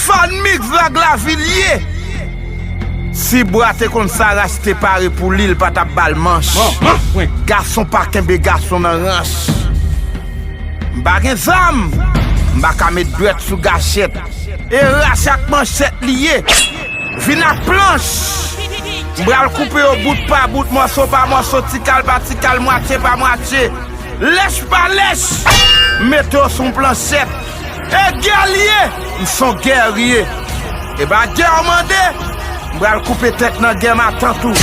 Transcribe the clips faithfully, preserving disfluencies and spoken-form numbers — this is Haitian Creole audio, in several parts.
Fanmix Vag Lavi l ye. Si bwa te konn sa Rach te pare pou li, l pa t ap ba l manch. Gason pa kenbe gason nan ranch. M pa gen zam, m pa ka met dwèt sou gachèt. E Rach ak manchèt li ye. Vin ak planch. M pral koupe yo bout pa bout, mòso pa mòso, ti kal pa ti kal, mwatye pa mwatye. Lèch pa lèch, m mete w sou yon planchèt. E gè l ye, m s on gèrye. E pa gè w mande, m pral koupe tèt nan gè matant ou,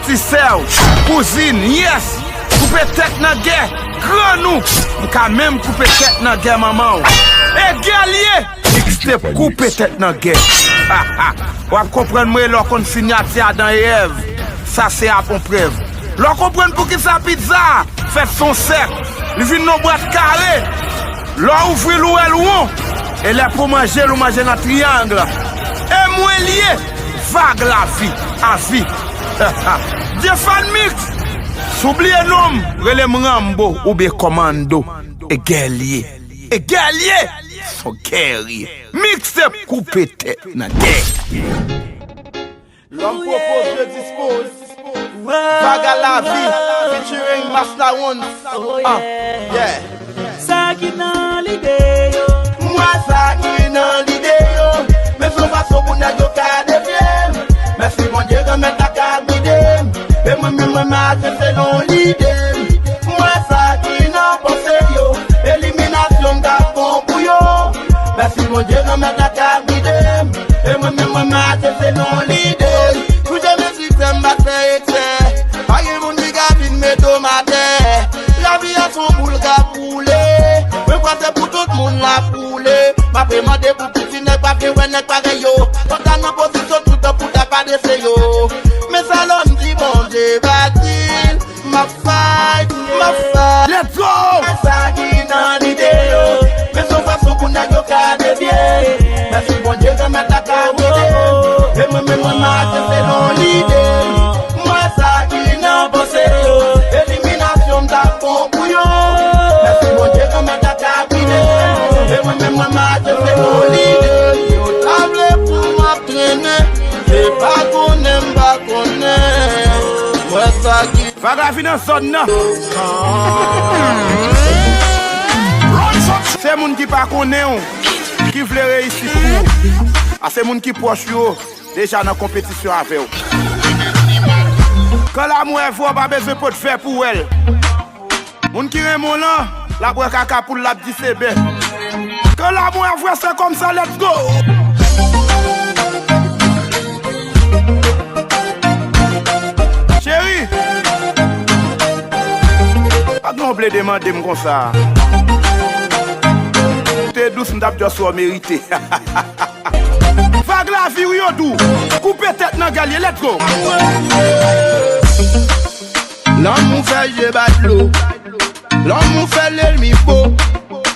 ti sè w, kouzin, nyès, koupe tèt nan gè grann ou, m ka menm koupe tèt nan gè manman w. E gè l ye, mixtape koupe tèt nan gè. W ap konprann mwen lè w konn sinyati Adan e Èv. Sa se apon prèv. Lè w konprann poukisa pizza fèt s on sèk, li vin nan bwat kare. Lè w ouvri l, ou wè l won. E lè pou manje l, ou manje nan triyang. E mwen l ye, Vag Lavi, avi. Dyefan Mix, si w bliye non m, rele m Rambo oubyen Kòmando. E gè l ye. E gè l ye. S on gèrye. Mixtape koupe tèt nan gè. L'homme propose, Dieu dispose. Vag Lavi, featuring Mass Lawon. Ah, yeah. Sa ki nan lide yo. M wè sa ki nan lide yo. Men s on fason pou nèg yo ka defye m. Mèsi Bondye, Granmèt la ka gide m. E mwen menm, mwen mache selon lide m. M wè sa ki nan panse yo. Eliminasyon m t ap bon pou yo. Mèsi Bondye, Granmèt la ka gide m. E mwen menm, mwen mache selon lide m. Pou janm siksè m pa t fè eksè. Pa gen moun ki ka vin mete m atè. Lavi a s on boul k ap woule. Mwen kwè se pou tout moun l ap woule. M ape mande pou piti nèg pa vle wè nèg parèy yo. Pandan nan pozisyon toutan pou ta pa drese yo. Men sa lòm di Bondye pa di l. M ap fight, m ap fight. Let's go! Sa ki nan lide yo. Men s on fason pou nèg yo ka devye. Mèsi Bondye, Granmèt la ka gide m. E mwen menm, mwen mache selon lide m. M wè sa ki nan panse yo. Eliminasyon m t ap bon pou yo. Mèsi Bondye, Granmèt la ka gide m. E mwen menm, mwen mache selon lide m. Yo ta vle pou m ap trennen. Se pa konnen m pa konnen. M wè sa ki Vag Lavi nan zòn nan. Se moun ki pa konnen w, ki vle reyisit pou ou. A se moun ki pwòch yo deja nan konpetisyon avè w. Kan lanmou e vre, w pa bezwen pot vè pou w wè l. Moun ki renmen w lan, l ap wè kaka pou l, l ap di se bè. Kan lanmou e vre, se kòmsa, let's go! Cheri, pa gen yon plede mande m konsa. Ou te dous, m t ap just wè w merite. Vag Lavi, Rio Dou, koupe tèt nan gè l ye, let's go! Lanmou fè je bay dlo. Lanmou fè lènmi po.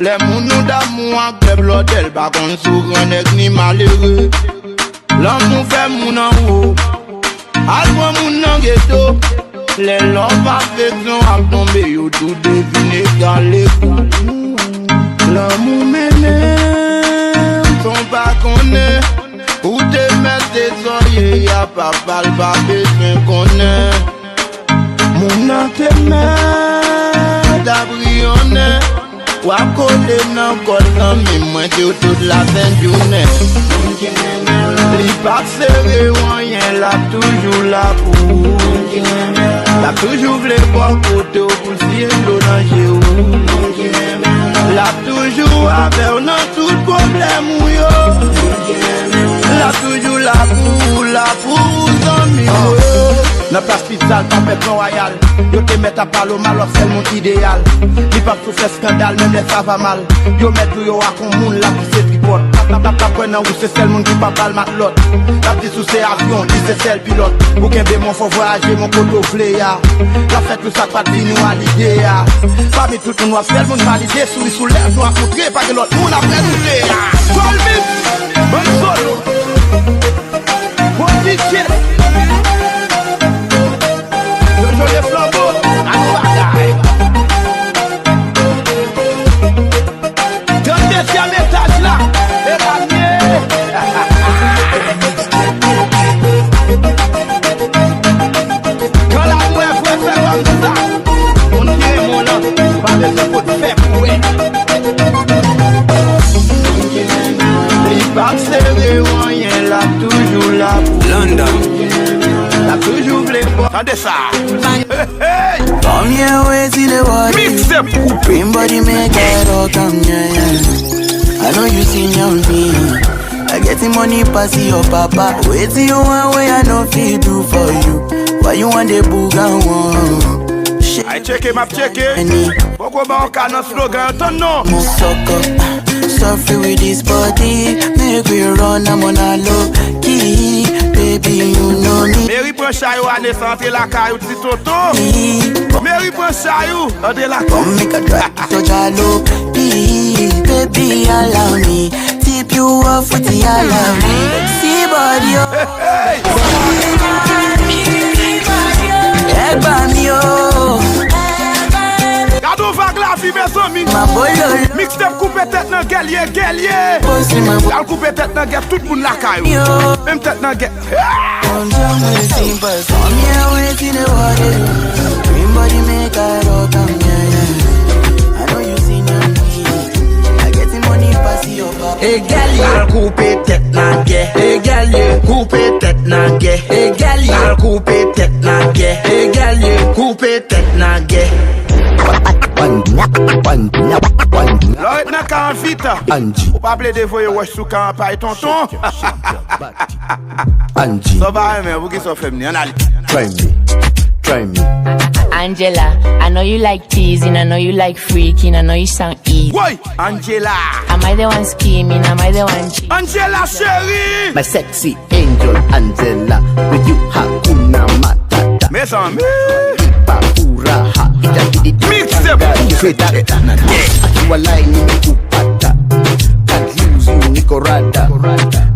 Lè moun ou damou ak bèb lòdèl pa konn si w gran nèg ni malere. Lanmou fè moun anwo al pran moun nan geto. Lè lòv avèk zon ap tonbe, yo tou devine kale kou. Lanmou mennen m san w pa konnen. Ou te mèt te sòye a, papa l pa bezwen konnen. Moun nan te mèt ap riyonnen. W ap kole nan kò l, zanmi m, mwen di w tout lapenn jounen. Li p ap sere w anyen, l ap toujou la pou ou. L ap toujou vle bò kote w pou l siye dlo nan je w. L ap toujou avè w nan tout pwoblèm ou yo. L ap toujou la pou ou, la pou ou, zanmi m yo. Nan plas pizza l pa pèp Mont Royal. Yo te mèt ap pale w mal, w ap sèl moun ideyal. Li p ap sou fè eskandal, menm lè sa va mal. Yo mèt di w yo ak yon moun, l ap pise tripòt. L ap, l ap, l ap kwè nan ou, se sèl moun ki p ap ba l matlòt. L ap di si w se avyon, li se sèl pilòt. Pou kenbe m, fò w vwayaje m kote w vle a. L ap fè tout sa k pa t vini w a lide a. Pami tout moun w ap sèl moun valide, souri sou lèv nou ap moutre, pa gen lòt moun apre nou de a. Kolbit, bann solo. Bon D J. Jojo le flanbo, a nou bagay. Kot fè pou wè. Li p ap sere w anyen, l ap toujou la pou ou. London. L ap toujou vle bò. Tande sa. Hey, hey. Come here, wait till the world. Mixtape koupe. Everybody make it all come, yeah, yeah. I know you see me on me. I get the money pass your papa. Wetin you want wey I no fit do for you? Why you want the booga one? Ay, tcheke, m ap tcheke. Poko ba w ka nan slogan yo, tann non. Mon soko, suffer with this body. Make we run, I'm on a low key. Baby, you know me. Meri pran chay ou, Anesa, antre lakay ou, ti tonton. Meri pran chay ou, antre lakay. Come make a drive, so jalo. Baby, allow me. Tip you off with the alarm. See body, oh. Hey, hey. Egg bam, yo. Gade yon vag lavi, mezanmi. Ma bololo. Mixtape koupe tèt nan gèlye, gèlye. Bossy, ma bo- L al koupe tèt nan gèt tout moun lakay ou. Yo. Menm tèt nan gèt. One time with a simple song. Come here, wait in the water. Everybody make a rock, come, yeah, yeah. I know you see me. I get the money pass your papa. E gèlye. Al koupe tèt nan gè. E gèlye. Koupe tèt nan gè. E gèlye. Al koupe tèt nan gè. E gèlye. Koupe tèt nan gè. Lè w ret nan ka an vit, Angie, ou pa plede voye wòch sou ka an pay, tonton. Angie. Sa w pa renmen, poukisa w fè m li? Ann ale. Try me, try me. Angela, I know you like teasing, I know you like freaking, I know you sound easy. Woy! Angela! Am I the one scheming? Am I the one cheating? Angela chérie! My sexy angel Angela, with you Hakuna Matata. Mezanmi! Ipa uraha, ita didi. Mixtape koupe tèt nan gè. Akiwa line ni kupata. Can't lose you, Nicorada.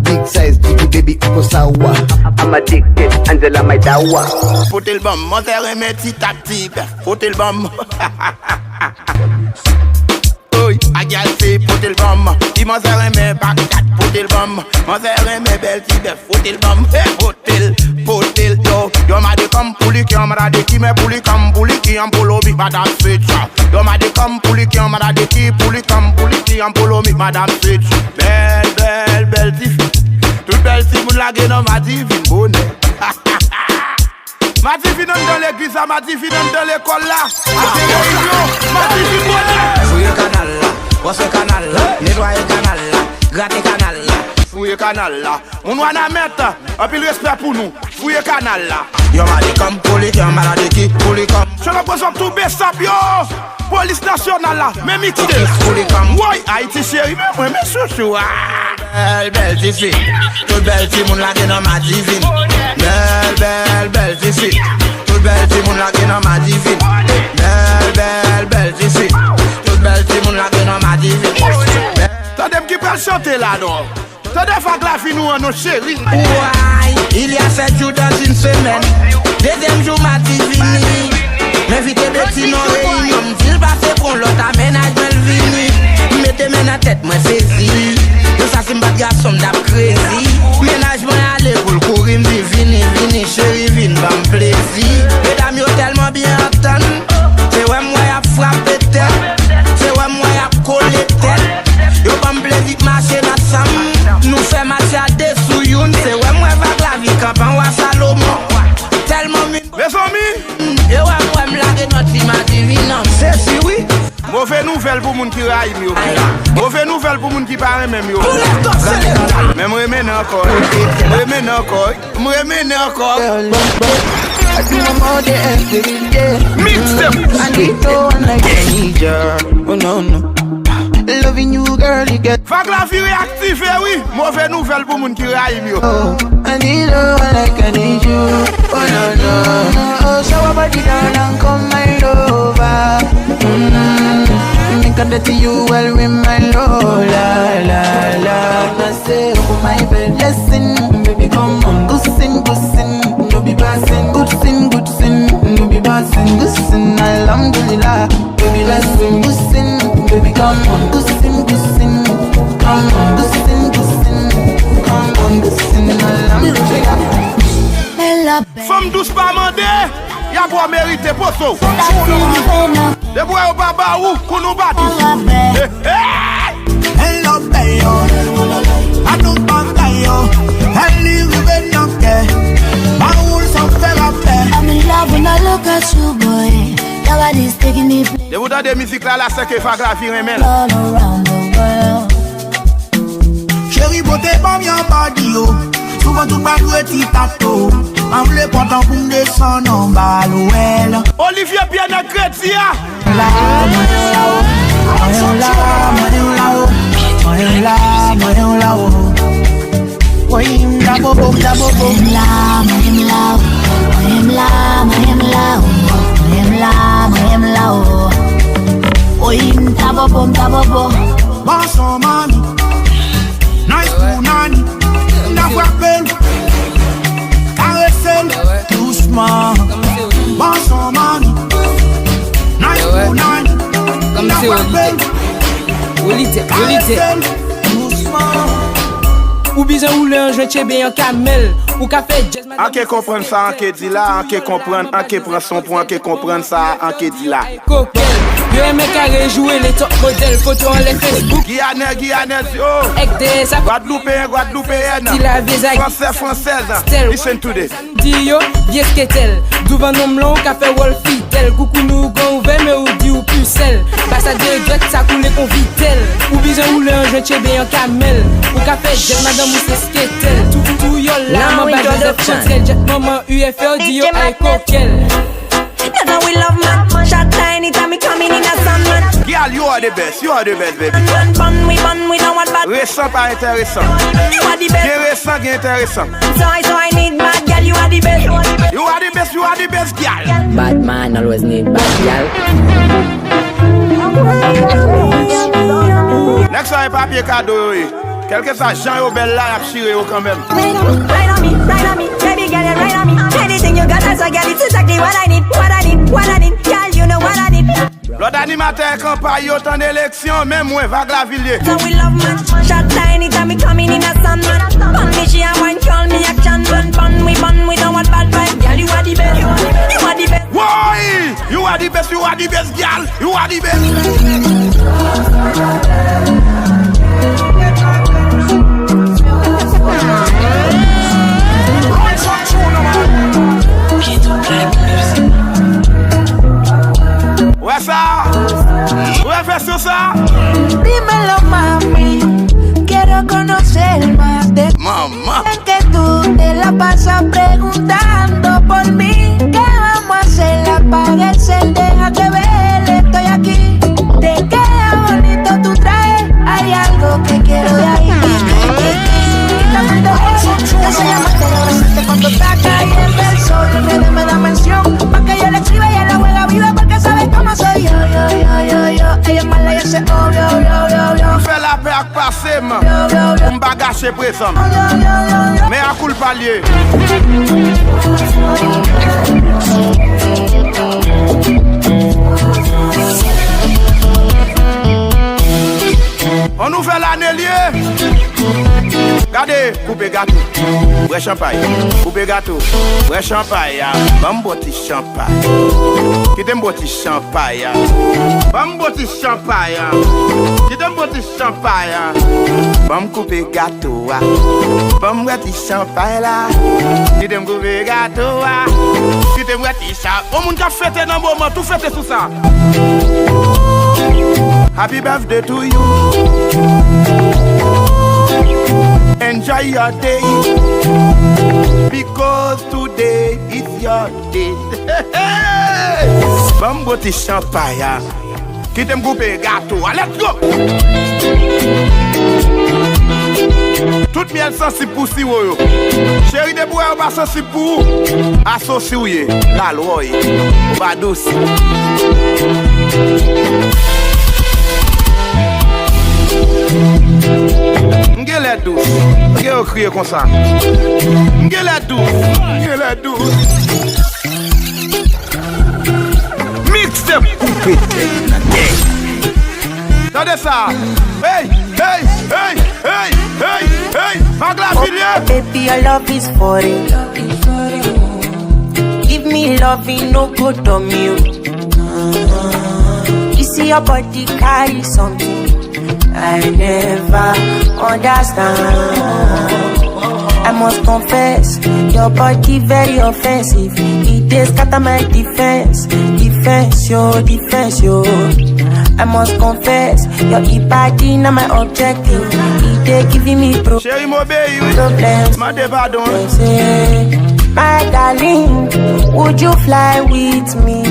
Big size, G G baby, uko sawa. I'm addicted, Angela, my dawa. Pote l ban m, manzè renmen ti tap ti bèf. Pote l ban m. Oy, a gyal se pote l ban m. Di manzè renmen Bagdad, pote l ban m. Manzè renmen bèl ti bèf, pote l ban m. Hey, pote l, pote l, yo. Yo ma de kòm pou li ki an mara de ki men pou li kòm pou li ki an polo big bad ass fecha. Yo ma de kòm pou li ki an mara de ki pou li kòm pou li ki an polo big bad ass fecha. Bèl, bèl, bèl ti fi. Tout bèl ti moun lage nan madivin bonè. Madivin anndan legliz la, madivin anndan lekòl la. Ap gen reyinyon, madivin bonè. Fouye kanal la, wase kanal la, netwaye kanal la, grate kanal la. Fouye kanal la. Moun Wanament, anpil respè pou nou. Fouye kanal la. Yo ma de kòm pou li ki an mara de ki pou li kòm. Shout out pou zòt tou besap yo. Polis nasyonal la, men mixtape. Woy, Ayiti cheri, men mwen, men chouchou, ah. Bèl, bèl ti fi. Tout bèl ti moun lage nan madivin. Bèl, bèl, bèl ti fi. Tout bèl ti moun lage nan madivin. Bèl, bèl, bèl ti fi. Tout bèl ti moun lage nan madivin. Tande m ki pral chante la, non. Tande vag lavi nou an non cheri. Why? Il y a sept jours dans une semaine. Dezyèm jou madi vini. M envite Betty nan reyinyon. M di l pase pran lòt a mennaj mwen l vini. M mete men nan tèt mwen sezi. Yo sa si m pa t gason m t ap krezi. Mennaj mwen ale pou l kouri m di vini, vini cheri vin ban m plezi. Medam yo tèlman byen antann. Se wè m wè y ap frape tèt. Se wè m wè y ap kole tèt. Yo ban m plezi k mache nan san m. Nou fè match a de sou youn. Se wè m wè vag lavi kanpe anwa Salomon. Tèlman min. Mezanmi! Yo wè m wè m lage nan ti madivinan. Se si wi. Move nouvèl pou moun ki rayi m yo. Move nouvèl pou moun ki pa renmen m yo. Men m renmen n ankò. M renmen n ankò. M renmen n ankò. Mixtape. Vag lavi reaktive wi. Move nouvèl pou moun ki rayi m yo. Fanm dous pa mande, y ap wè w merite pozo. Depi w wè yo pa ba ou, kou nou ba tou. Hey, hey! Hello, baby. Anou bagay yo, fè li rive nan kè. Mawoul sa fè lapè. I'm in love when I look at you, boy. Your body's taking me places. Depi w tande mizik la, la se ke Vaglavi renmen l. All around the world. Cheri, pote ban m yon body yo. Souvan tout bagay reti tato. An vle pran tan pou m desann anba lwèl. Olivier Pierre nan kredi a. La, mwen la o, mwen la, mwen la o, mwen la, mwen la o. Woy, m da bobo, m da bobo. Mwen la, mwen la o, mwen la, mwen la o, mwen la, mwen la o. Woy, m da bobo, m da bobo. Ban son mami. Nice pou Nani. N a frape l. Karese l dousman. Ban son mami. Nice pou Nani. N a frape l. Karese l dousman. Ou bizwen woule an jwent chebe an kamèl. Ou ka fè djèz. An ke konprann sa an ke di la, an ke konprann, an ke pran son pou an ke konprann sa an ke di la. Kokèl, yo renmen kare joure le top modèl, foto anlè Facebook. Giyanè, Giyanèz yo. Èk dèyè sa. Gwadloupéyen, Gwadloupéyèn. Ti lave zag. Fransè, Fransèz. Stèl. Listen to this. Di yo, vye sketèl. Douvan nonm lan ou ka fè wòl fidèl. Koukou nou gon ouvè, men ou di ou pi sèl. Pasa de dwèt, sa koule kon vitèl. Ou bizwen woule an jwent chebe an kamèl. Ou ka fè djèl madanm ou se Tou, tou, tou, yo la, manba Joseph Chantel, jet manman U F O, di yo ay kokèl. That's how we love, man. Shot tiny time, we coming in a sun, man. Gyal, you are the best, you are the best, baby. Bun, bun, we bun, we don't want bad. Resan pa enteresan. You are the best. Gen resan, gen enteresan. So I, so I need bad girl, you are the best. You are the best, you are the best, gyal. Bad man always need bad gyal. Nèg sa e papye kado yo ye. Kèlkeswa jan yo bèl la, y ap chire yo kanmenm. Ride on me, ride on me, baby girl, you ride on me. Anything you got, I say, girl, it's exactly what I need, what I need, what I need. Girl, you know what I need. Lòt animatè kanpay yo t an eleksyon, men mwen, Vaglavilye. So we love man, shot tiny time, we coming in a sun man. Bun me, she a wine, call me action man. Bun, we bun, we don't want bad vibes. Girl, you are the best, you are the best. Woy! You are the best, you are the best, gyal. You are the best. Wè sa? Wè fè sou sa? Dímelo, mami, quiero conocer más de ti. Mamá. Que tú te la pasas preguntando por mí. ¿Qué vamos a hacer? Apaga el cel, déjate ver, estoy aquí. Te queda bonito tu traje, hay algo que quiero de ahí. Quítate eso, que se llama te lo besaste cuando está cayendo el sol. En redes me da mención, pa' que yo le escriba y a la juega viva porque sabe cómo soy yo, yo, yo, yo, yo. Ella es mala y hace obvio, obvio, obvio, obvio. Fè lapè ak pase m. M pa gache prezan m. Mea culpa l ye. On nouvèl ane l ye. Gade, koupe gato, bwè chanpay. Koupe gato, bwè chanpay. Ban m bò ti chanpay. Kite m bò ti chanpay. Ban m bò ti chanpay. Kite m bò ti chanpay. Ban m koupe gato a. Ban m bwè ti chanpay la. Kite m koupe gato a. Kite m bwè ti chanpay. On moun k ap fete nan moman, tou fete sou sa. Happy birthday to you. Enjoy your day. Because today is your day. Ban m bwè ti chanpay a. Kite m koupe gato a. Let's go! Tout myèl sansib pou siwo yo. Cheri, depi w wè yo pa sansib pou ou, asosi w ye. Lalwa w ye. Ou pa dous. M gen lè dous. Gen yo kriye konsa. M gen lè dous. M gen lè dous. Mixtape koupe tèt nan tèt. Tande sa. Hey, hey, hey, hey, hey, hey. Vaglavilye. Baby, your love is foreign. Give me love, no go dumb you. See your body carry something I never understand. I must confess, your body very offensive. It dey scatter my defense, defense yo, defense yo. I must confess, your body na my objective. It dey giving me pro- Chéri, m obeyi, wi. Problem. Mande padon, wi. Say, my darling, would you fly with me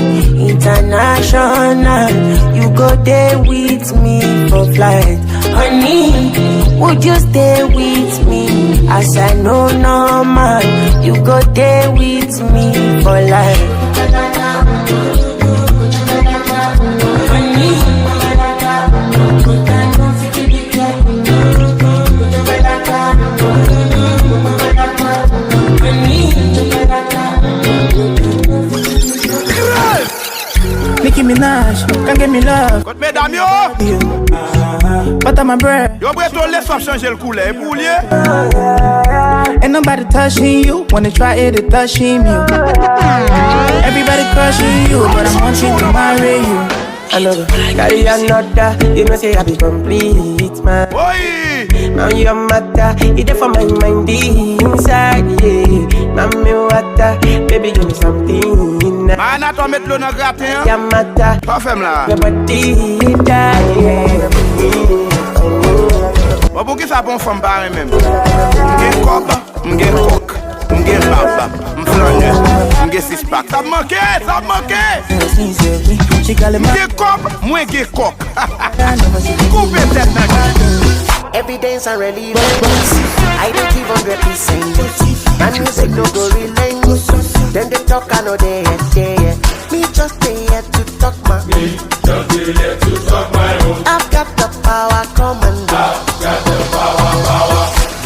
international? You go dey with me for flight. Honey, would you stay with me? As I know no man, you go dey with me for life. Honey, Nicki Minaj, come give me love. Kot medam yo? Butter my bread. Yo, Breton, lè w ap chanje l koulè, e pou ou l ye? Ain't nobody touching you. Wanna try it, it touching you. Everybody crushing you, but I'm wanting to marry you. Another, carry another. You know say I be complete, man. Oi! Now your matter, it dey for my mind, the inside, yeah. Mami water, baby, give me something. Mayana, to met dlo nan graten an. Your matter, pa fè m la. Your body, die, yeah. Bon, poukisa pou yon fanm pa renmen m? M gen kòb. M gen kòk, m gen bab, m flannè, m gen sis pak. Sa manke, sa manke. M gen kòb, mwen gen kòk. Koupe tèt nèg la. Evidence and relevance. I dey give hundred percent. My music no go relent. Dem dey talk, I no dey hear, dey hear. Me just dey here to talk my. I've got the power, come and go.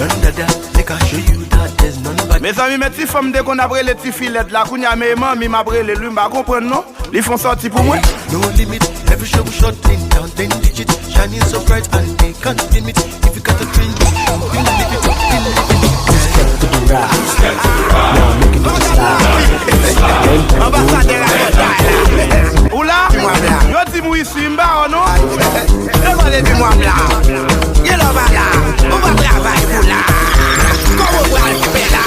Don Dada, make I show you that there's none but Mezanmi, men ti fanm te konn ap rele ti fi lèd la, kounye a men manmi m ap rele l wi, m pa konprann non. Li fè yon sòti pou mwen. No limit, every show we shutting down ten digit, shining so bright and they can't dim it. If you got a dream, you can live it, you can live it. Anbasadè la. Ou la? Yo di m wi. Simba, oh non. Yo pa depi mwa m la. Gen lè w pa la. Ou pa travay pou la. Kòman w pral fè la?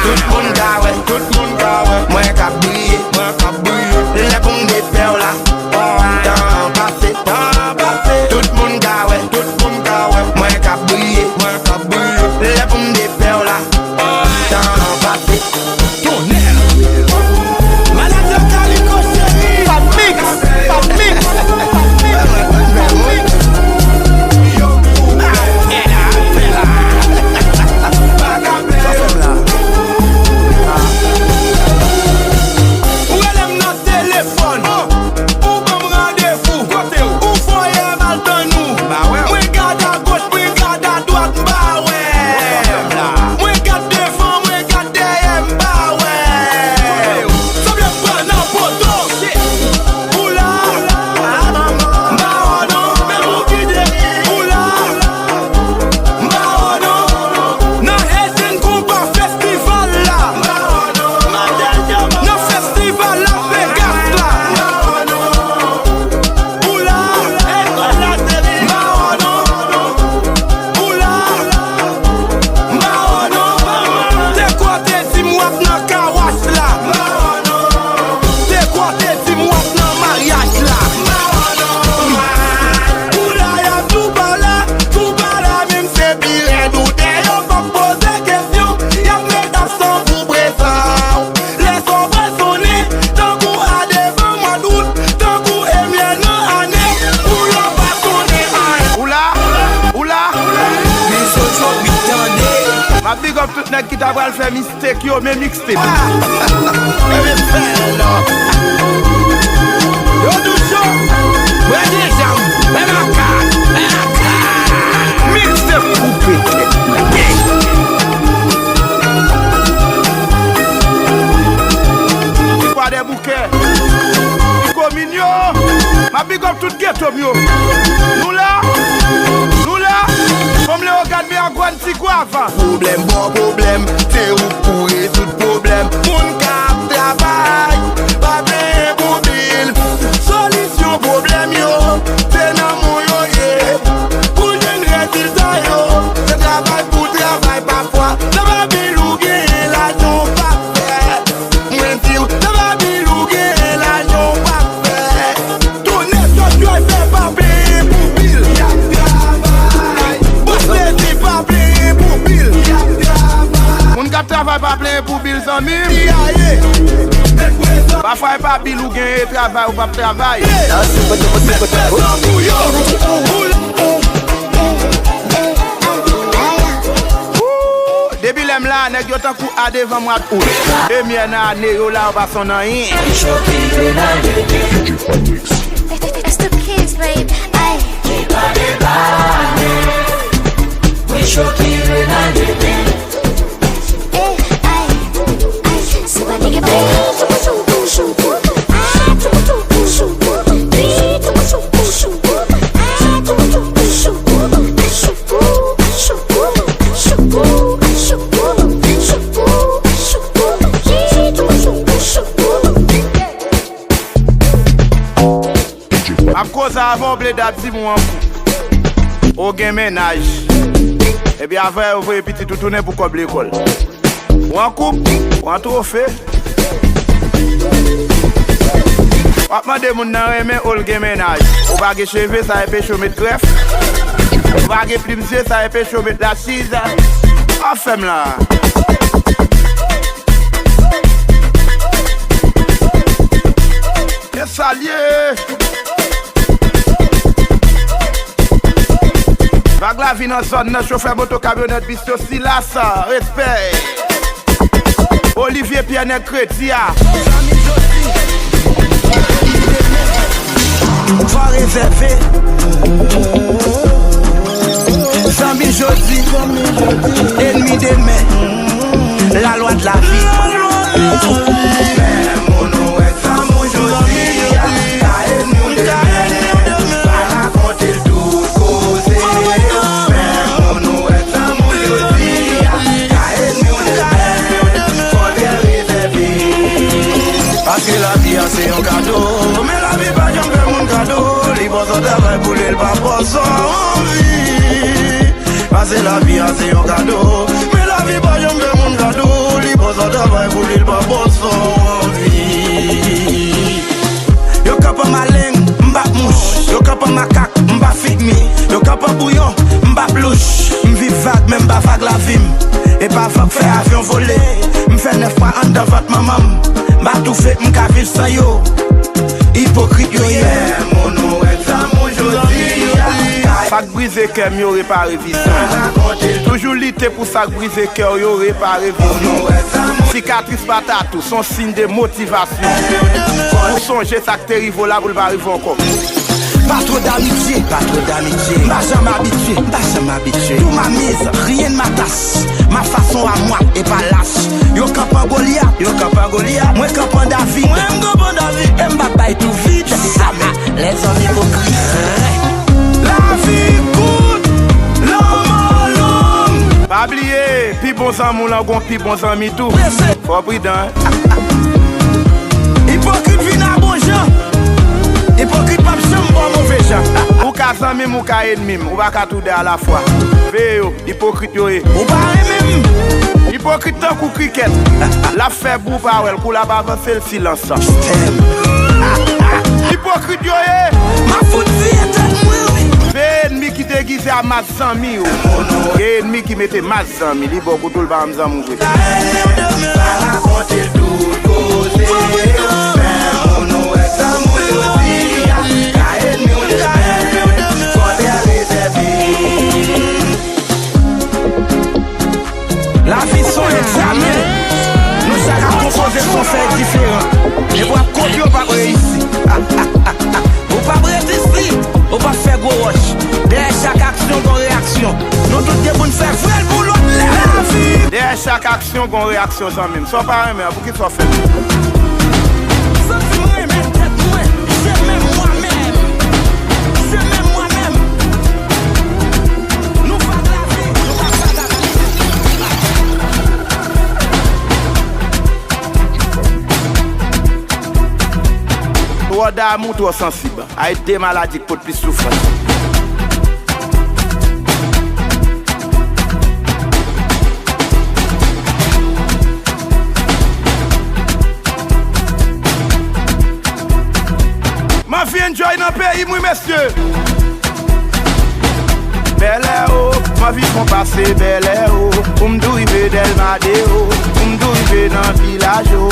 Tout moun ka wè, tout moun ka wè. Mwen k ap briye, mwen k ap briye. Lè pou m depè w la. Tan pase, tan pase. Tout moun ka wè, tout moun ka wè. Mwen k ap briye, mwen k ap briye. Lè pou m depè w la. Tan pase. Tonnè! Malad yo Kaliko cheri! Fab Mix! Fab Mix! Fab Mix! Fab Mix! Yo, ou pa fè la, fè la. Sa fè m la. Ou rele m nan telefòn. Ou ban m randevou. Kote w? Ou voye m al tann ou. Mwen gade agoch, mwen gade adwat, m pa wè. Mwen gade devan, mwen gade dèyè, m pa wè. Sanble m pran nan poto. Ou la, m pa wè non. Men ou kite. Ou la, m pa wè non. Nan Haitian Combat Festival la. Nan festival Las Vegas la. Ou la, m pa wè non. Ou la, m pa wè non. Te kwè w te di m w ap nan kawas la. Te kwè w te di m w ap nan maryaj la. Ou la, y ap tou pale, tou pale, men m se pi rèd ou dèyè, yo p ap poze kesyon, y ap met absan pou prezan. Lè sòvè sonnen, tankou a devan mwa dout, tankou emyè nan ane, pou yo pa konnen anyen. Ou la? Ou la? Mizo Joe, wi, tande. M ap big up tout nèg ki ta pral fè mistake yo, men mixtape. Yo tou cho. Mwen gen janm. Mwen makak. Mwen makak. Mixtape koupe tèt nèg. Ti Kwadèboukè. Ti komin yo. M ap big up tout geto m yo. Nou la? Nou la? Fò m Lewogàn, men a gwann ti gwav. Pwoblèm bò pwoblèm, se ou k pou rezoud pwoblèm. Moun k ap travay, pa plenyen pou bil. Solisyon pwoblèm. Pou bil zanmi m. Pafwa e pa bil ou genyen, e travay ou p ap travay. Woo! Depi lè m la, nèg yo tankou a devan mwa d out. Premyè nan ane yo la, yo pa sonn anyen. It's the kids, baby. Ay. M ap koze avè w, Bleda, di m ou an koup. Ou gen mennaj. Epi avè yo voye pitit ou tounen pou kòb lekòl. Ou an koup, ou an twofe. W ap mande moun nan renmen ou l gen mennaj. Ou pa gen cheve, sa enpeche w met grèf. Ou pa gen plim zye, sa enpeche w met lachiz. W ap fè m la. Estalye! Vag lavi nan zòn nan, chofè moto, kamyonèt, bis yo, Silas, respè. Olivier Pierre, nèg kredi a. Ou pa rezève. Zanmi jodi, ènmi demen. Lalwa de lavi. Paske lavi a se yon kado, men lavi pa janm fè moun kado. Li ba w sa w travay pou li, li pa ba w sa w anvi. Pase lavi a se yon kado, men lavi pa janm fè moun kado. Li ba w sa w travay pou li, li pa ba w sa w anvi. Yo kanpe maleng, m p ap mouch. Yo kanpe makak, m pa figmi. Yo kanpe bouyon, m p ap louch. M viv vag, men m pa vag lavi m. E pa van k fè avyon vole. M fè nèf mwa anndan vant manman m. M pa toufe, m ka viv san yo. Ipokrit yo ye. Sa k brize kè m yo repare vizyon. Toujou lite pou sa k brize kè w yo repare vizyon. Sikatris pa tatou, s on siy de motivasyon. Ou sonje sa k te rive w la pou l pa rive w ankò. Pas trop d'amitié, pas trop d'amitié. M pa janm abitye, m pa janm abitye. Tout ma mise, rien ne m'attache. Ma façon à moi est pas lâche. Yo kanpe Golyat, yo kanpe Golyat. Mwen kanpe David, mwen m kanpe David. E m pa bay tou vit. Amen. Lèzòm ipokrit. Lavi kout, lanmò long. Pa bliye, pi bon zanmi w lan gon pi bon zanmi tou. Fò w pridan. Ipokrit vin a bon jan. Ipokrit p ap janm ba w move jan. Ou ka zanmi m, ou ka ènmi m. Ou pa ka tou de alafwa. Veye yo. Ipokrit yo ye. Ou pa renmen m. Ipokrit tankou krikèt. L ap fè bri w pa wè l, kou l ap avanse l silans. Ipokrit yo ye. M ap fout tiye tèt mwen wi. Veye ènmi ki degize a mas zanmi yo. Gen ènmi ki mete mas zanmi, li ba w kote w l pa janm zanmi w vre. Lavi s on egzamen. Nou chak ap konpoze konsèy diferan. Epi w ap kopye, w p ap reyisi. Ou p ap rezisi, ou p ap fè gwo wòch. Dèyè chak aksyon, gon reyaksyon. Nou tout gen pou n fè vre l pou lòt lè. Lavi. Dèyè chak aksyon, gon reyaksyon, zanmi m. Sa w pa renmen an, poukisa w fè l? Santi m renmen tèt mwen, se menm mwen menm. Se menm mwen menm. Nou vag lavi, nou pa vag aksyon. Twò damou, twò sansib. Ay de maladi k pot plis soufrans. M anvi enjoy nan peyi m wi mesye. Bèlè o, m anvi fè yon pase Bèlè o. Pou m tou rive Dèlma de o. Pou m tou Rive nan vilaj yo,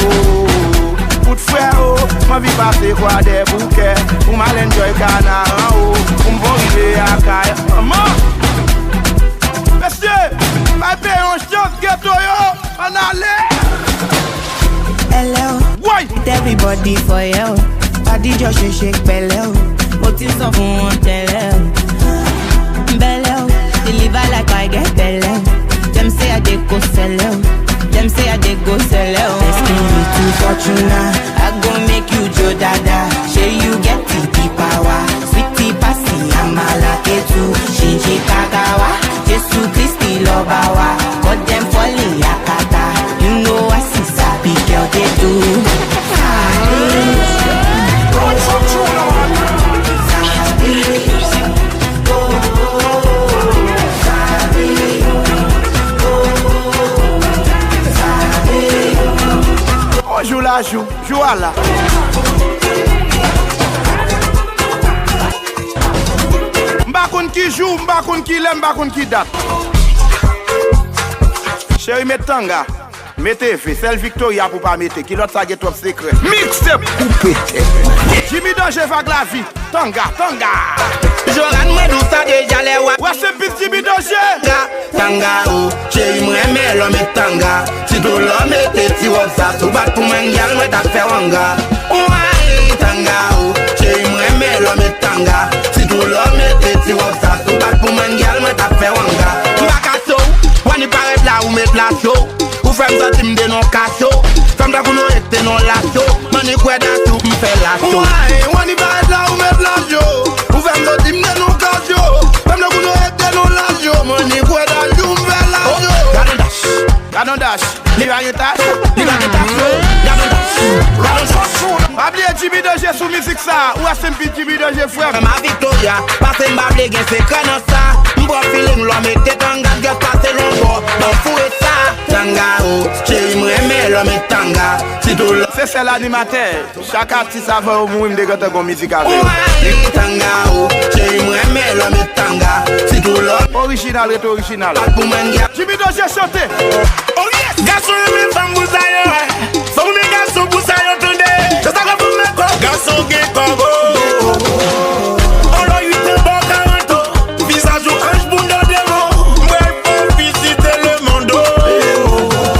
kout frè o, m anvi pase Kwadèboukè pou m al enjoy kanaran o, pou m bon rive Akayè. Manman! Mesye, bay peye yon chans geto yo, ann ale! Hello. Woy! With everybody for yo. Body just shake, shake, belle o. Motive san fon an tèlè. Belle o. Deliver like I get belle o. Dem say I dey go sell o. Dem say I dey go sell o. Best thing me too Fortuna. I go make you jo dada. Shey you get T P power. Sweetie pasi amala ketu. Shinji Kagawa. Jesu Kristi Lobawa. God dem folly yakata. You know I see sabi girl dey do. Yon jou la jou, jou a la. M pa konn ki jou, m pa konn ki lè, m pa konn ki dat. Cheri, met tanga. Mete ve, sèl Victoria pou pa mete, kilòt sa gen twòp sekrè. Mixtape koupe tèt. Jimmy Danger, Vag Lavi, tanga, tanga. Joran mwen nou sa deja lè wa. Rest in peace Jimmy Danger. Tanga, tanga o, cheri m renmen lè w met tanga. Sitou lè w mete ti wòb sa sou bat pou mwen gyal mwen t ap fè wanga. Way, tanga o, cheri m renmen lè w met tanga. Sitou lè w mete ti wòb sa sou bat pou mwen gyal mwen t ap fè wanga. M pa ka so, w annik parèt la ou met laso. Ou fè m santi m de non kaso. Fè m tankou non ekte non laso. M annik wè dati w m fè laso. Way, w annik parèt la ou met laso. Ou fè m santi m de non kaso. Fè m tankou non ekte non laso. M annik wè dati w m fè laso. Gade yon dash. Gade yon dash. Li pa gen tache. Li pa gen tache. Gade yon dash. Gade yon dash. Pa bliye Jimmy Danger sou mizik sa. Ou wè se m pi Jimmy Danger frè m. Frè m a Victoria. Pase m pa vle gen sekrè nan sa. M pran feeling lè w mete tanga, just pase lonbò. Ban foure sa. Tanga o, cheri m renmen lè w met tanga. Sitou lè. Se sèl animatè. Chak atis avan yo mouri m te gentan gon mizik avè yo. Ou renmen tanga o, cheri m renmen lè w met tanga. Sitou lè w. Orijinal rete orijinal. Bat pou mwen gya. Jimmy Danger chante. Oh yes! Gason renmen fanm pou sa yo wè. Fanm renmen gason pou sa yo tande. Se sa k ap fè m mèt kò. Gason gen kòb o. On lò uit an bò karant an. Vizaj ou anj bounda devan. M pral fè w vizite lemonn o.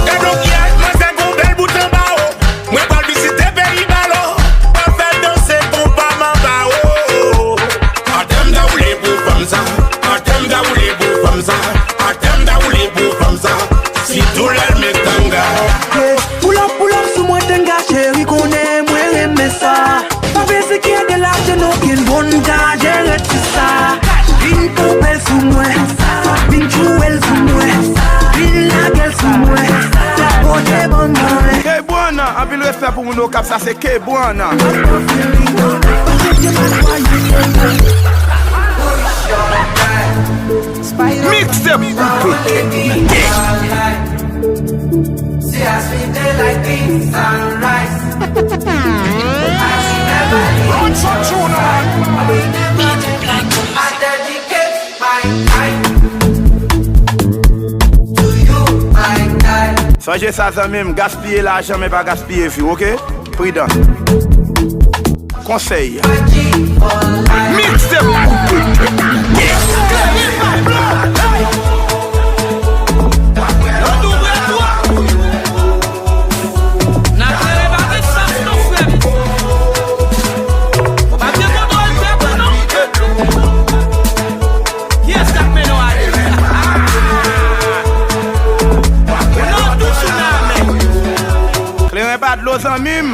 Gad on kiyès manzè gon bèl bout anba o. Mwen pral vizite peyi balo. Pral fè danse konpa manba o. Atè m ta woule pou fanm sa. Atè m ta woule pou fanm sa. Atè m ta woule pou fanm sa. Sitou lè l met tanga. Pull up, pull up sou mwen tanga, cheri konnen mwen renmen sa. Pa bezwen ki ede lajan okenn bon ka jere ti sa. Vin kanpe l sou mwen, vin tchouwe l sou mwen, vin lage l sou mwen, pote ban mwen. Kebwana, anpil respè pou moun Okap, sa se Kebwana. Mixtape koupe tèt. See, I sweet them like beans and rice. I should never leave. Run some tune, man. I will never leave. I dedicate my life to you, my guy. Sonje sa, zanmi m, gaspiye lajan, men pa gaspiye vi w, oke? Pridan. Konsèy. Mixtape koupe tèt. Kiyès k ap mennen w ale? Ou nan tou sou nan men. Kleren pa dlo, zanmi m.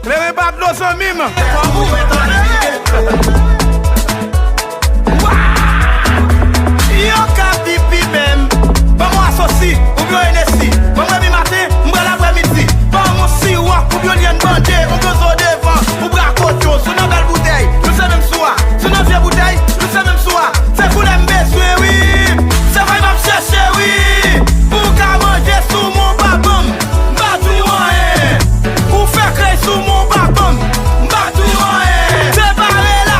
Kleren pa dlo, zanmi m. Yo ka pipi menm. Ban mwen asosi, oubyen Enesi. Ban mwen mi maten, m pral aprè midi. Ban mwen siwòp, oubyen lyèn banje, oubyen zo devan, oubyen akocho. Si w nan bèl boutèy, nou se menm swa. Si w nan vye boutèy, nou se menm swa. Se koulè m bezwen, wi. Se vibe m ap chèche, wi. Pou w ka manje sou mwen, w pa ban m, m pa di w anyen. Ou fè krèy sou mwen, w pa ban m, m pa di w anyen. Separe la,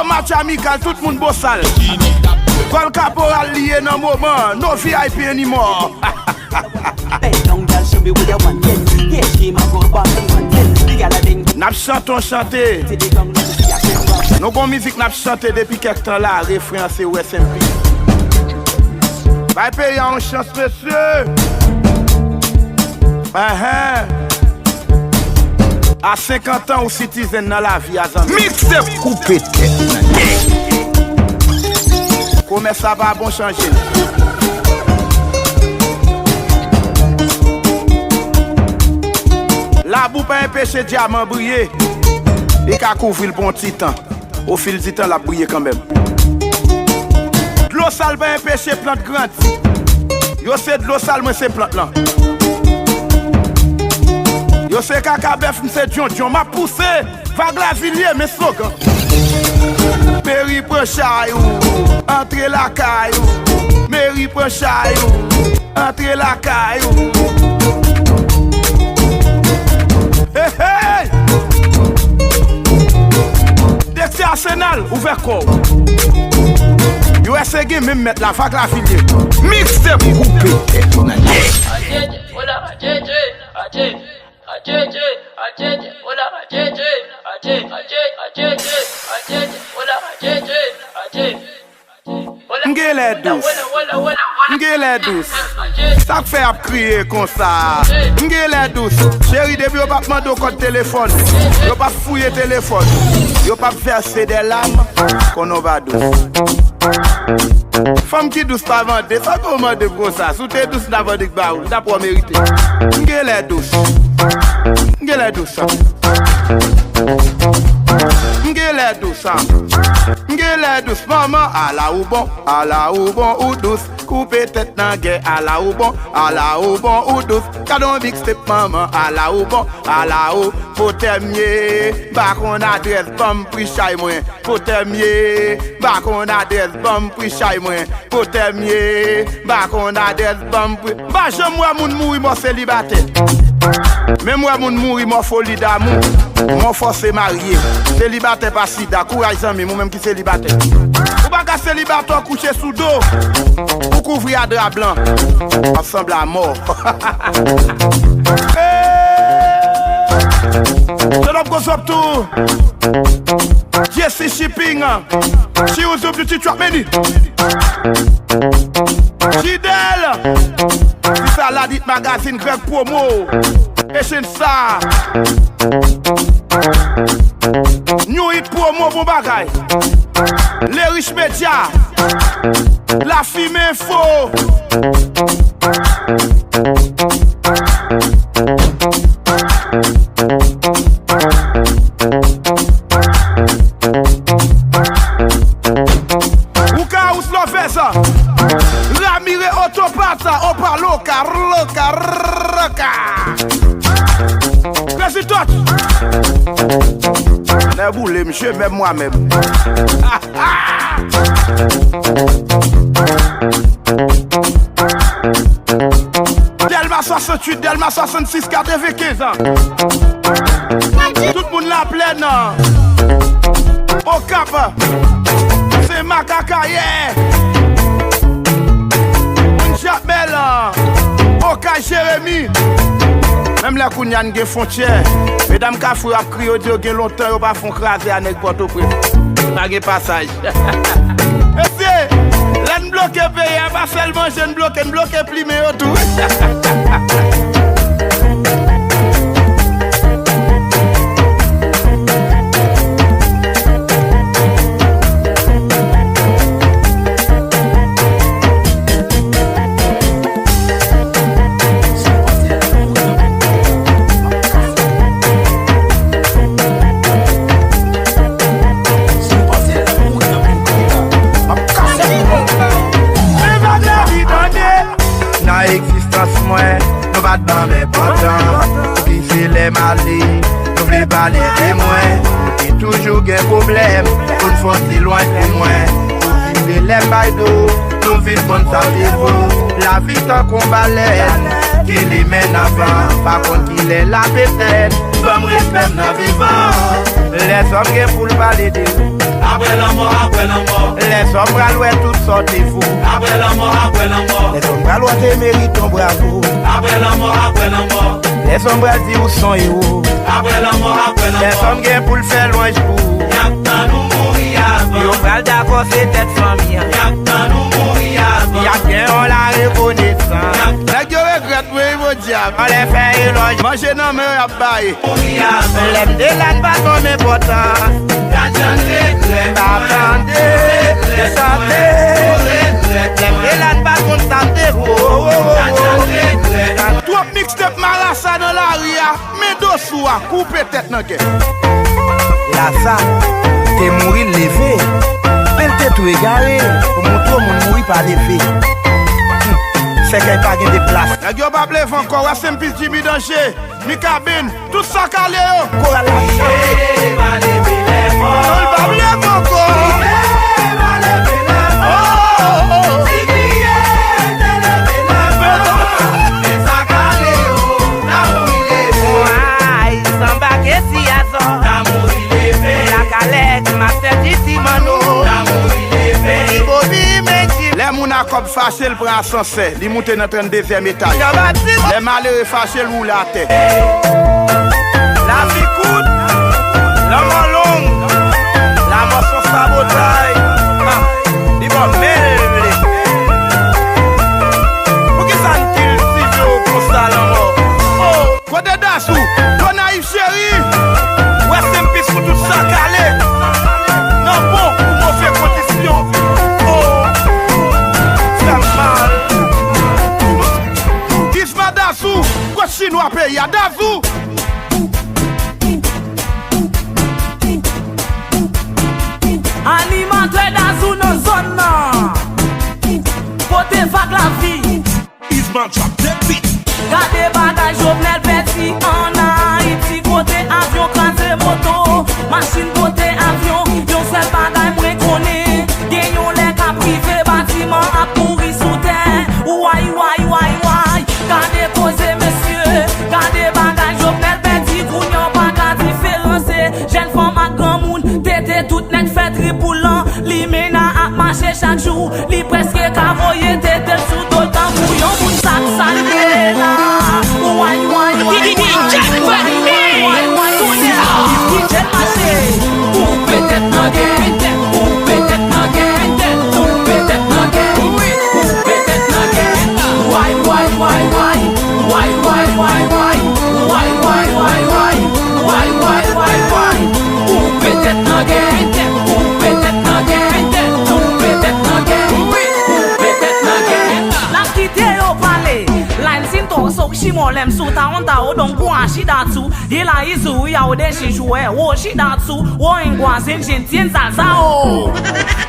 Yo, match amical, tout moun Bosal. Kòl Kaporal li ye nan moman. No V I P anymore. N ap chante yon chante. Nou gon mizik n ap chante depi kèk tan la, refren an se rest in peace. Bay peyi a yon chans, mesye. Enhen. A senkant an, ou citizen nan lavi a, zanmi. Mixtape koupe tèt nan nèg. Komès la pa bon, chanje l. Labou pa enpeche dyaman briye. Li ka kouvri l pou yon ti tan. Au fil du temps, l ap briye kanmenm. Dlo sal pa enpeche plant grandi. Yo se dlo sal, mwen se plant lan. Yo se kaka bèf, m se djondjon. M ap pouse. Vag Lavilye, men slogan. Meri pran chay ou, antre lakay ou. Meri pran chay ou, antre lakay ou. Hey, hey! Direktè Arsenal, ouvè kò w. U S A gen menm mèt la, Vag Lavilye. Mixtape koupe tèt nan nèg. M gen lè dous. M gen lè dous. Sa k fè y ap kriye konsa? M gen lè dous. Cheri, depi yo p ap mande w kòd telefòn, yo p ap fouye telefòn, yo p ap vèse de lam, konnen w pa dous. Fanm ki dous pa mande, sa ke w mande m konsa? Si w te dous, m t ap annik ba ou, li t ap wè w merite. M gen lè dous. M gen lè dous. M gen lè dous. M gen lè dous, manman, ala ou bon, ala ou bon, ou dous. Koupe tèt nan gè, ala ou bon, ala ou bon, ou dous. Gade yon mixtape, manman, ala ou bon, ala ou. Potè m ye, m pa konn adrès, ban m pri chay mwen. Potè m ye, m pa konn adrès, ban m pri chay mwen. Potè m ye, m pa konn adrès, ban m pri. M pa janm wè moun mouri mò selibatè. Men m wè moun mouri mò foli damou, mò fòse marye. Selibatè pa sida. Kouraj, zanmi m, ou menm ki selibatè. Ou pa ka selibatè, w kouche sou do, ou kouvri a dra blan. W ap sanble a mò. Hey! Shut up, goes up to J C Shipping. She was up to teach what many. She dead. Magazine Greg Promo. E chenn sa. New Hit Promo, bon bagay. Le Rich Media. La Fime Info. Ou ka ou Lovez. Ramire Otopat, Opa Loka, Loka, Loka. Crazy Touch. Nèg boule, misye, menm mwen menm. Dèlma swasanntuit, Dèlma swasannsis, katrevenkenz an. Tout moun Laplèn, Okap, Senmak, Akayè, moun Japmèl, Okay, Jeremi. Menm lè kounye a n gen fwontyè, medam Kafou yo ap kriye, yo di yo gen lontan yo pa fè yon kraze a nèg Pòtoprens. Pa gen pasaj. Mesye, lè n bloke peyi a, pa sèl manje n bloke, n bloke plimen yo tou. Nan egzistans mwen, nou pa t ban m enpòtans. Pouki se lè m ale, nou vle pale de mwen? Ou te toujou gen pwoblèm pou n fè w te lwen de mwen. Pouki se lè m bay do, nou vin konn sa te vo? Lavi tankou yon balèn ki limen nan van, pa konn kilè l ap etèn. Ban m respè m nan vivan. Lèzòm gen pou l pale de ou. Apre lanmò, apre lanmò. Lèzòm pral wè tout sa w te vo. Apre lanmò, apre lanmò. Lèzòm pral wè w te merite yon bravo. Apre lanmò, apre lanmò. Lèzòm pral di ou s on ewo. Apre lanmò, apre lanmò. Lèzòm gen pou l fè lwanj pou ou. Y ap tann ou mouri avan. Yo pral dakò se tèt fanmi an. Y ap tann ou mouri avan. Y ap gen yon larekonesans. Nèg yo regrèt wi, podyab. Anlè fè elòj. Manje nan men yo y ap bay. Lè m te la n pa t ban m enpòtans. Pa tande, de sante. Lè m te la n pa t konn sa m te vo. Twòp mixtape marasa nan lari a. Men do sou a, koupe tèt nan kè. Lasa te mouri l leve. Men l te tou egare pou montre w moun mouri pa leve. Hum, sèkèy pa gen de plas. Nèg yo p ap leve ankò, Rest in Peace Jimmy Danger, Mika Ben, tout sa k ale yo. Koral la. Li pa leve lè fò. Non, li p ap leve ankò. Li pa leve lè fò. Oh, oh, oh. Si kriye te leve lè fò. Men sa k ale yo, ta mouri leve. Ay, sanba ke si azò. Ta mouri leve. Black Alex, Master G C Mano. Ta mouri leve. Ti Bobby, Mendy. Lè moun a kòb fache, l pran asansè. Li moute nan tranndezyèm etaj. Lè malere fache, l woule atè. Lavi kout, lanmò long, lanmò s on sabotay. Ah, li ba w men l vle. Poukisa n kiltive w konsa, lanmò? Oh! Kote Dazou? Gonayiv cheri! Rest in peace pou tout sa k ale nan bon ou move kondisyon. Oh, fè m mal. Gizma Dazou, kot chinwa peyi a, Dazou! Animatè Dazou nan zòn nan. Pote vag lavi. Gade bagay Jovenel pèdi ann Ayiti, kote avyon kraze moto, machin pote avyon, yon sèl bagay mwen konnen, gen yon lè k ap rive, batiman ap pouri sou tè. Way, way, way, way, gade koze mesye, gade bagay Jovenel pèdi, kounye a w pa ka diferanse jèn fanm ak granmoun, tete tout nèg fè tripoulan, limena ap mache chak jou. Li prèske ka voye tete l sou do l tankou yon moun sa k sal ye la. Way, way, way, way, way, way, way, way, kounye a, DJ mache. Koupe tèt nan gen, koupe tèt nan gen, koupe tèt nan gen, koupe tèt nan gen. Way, way, way, way, Toso Shimolem suta onta odon gwa shidatsu de la izuri ao de shishuwe wo shidatsu wo ingwa zenjin tien salsa o.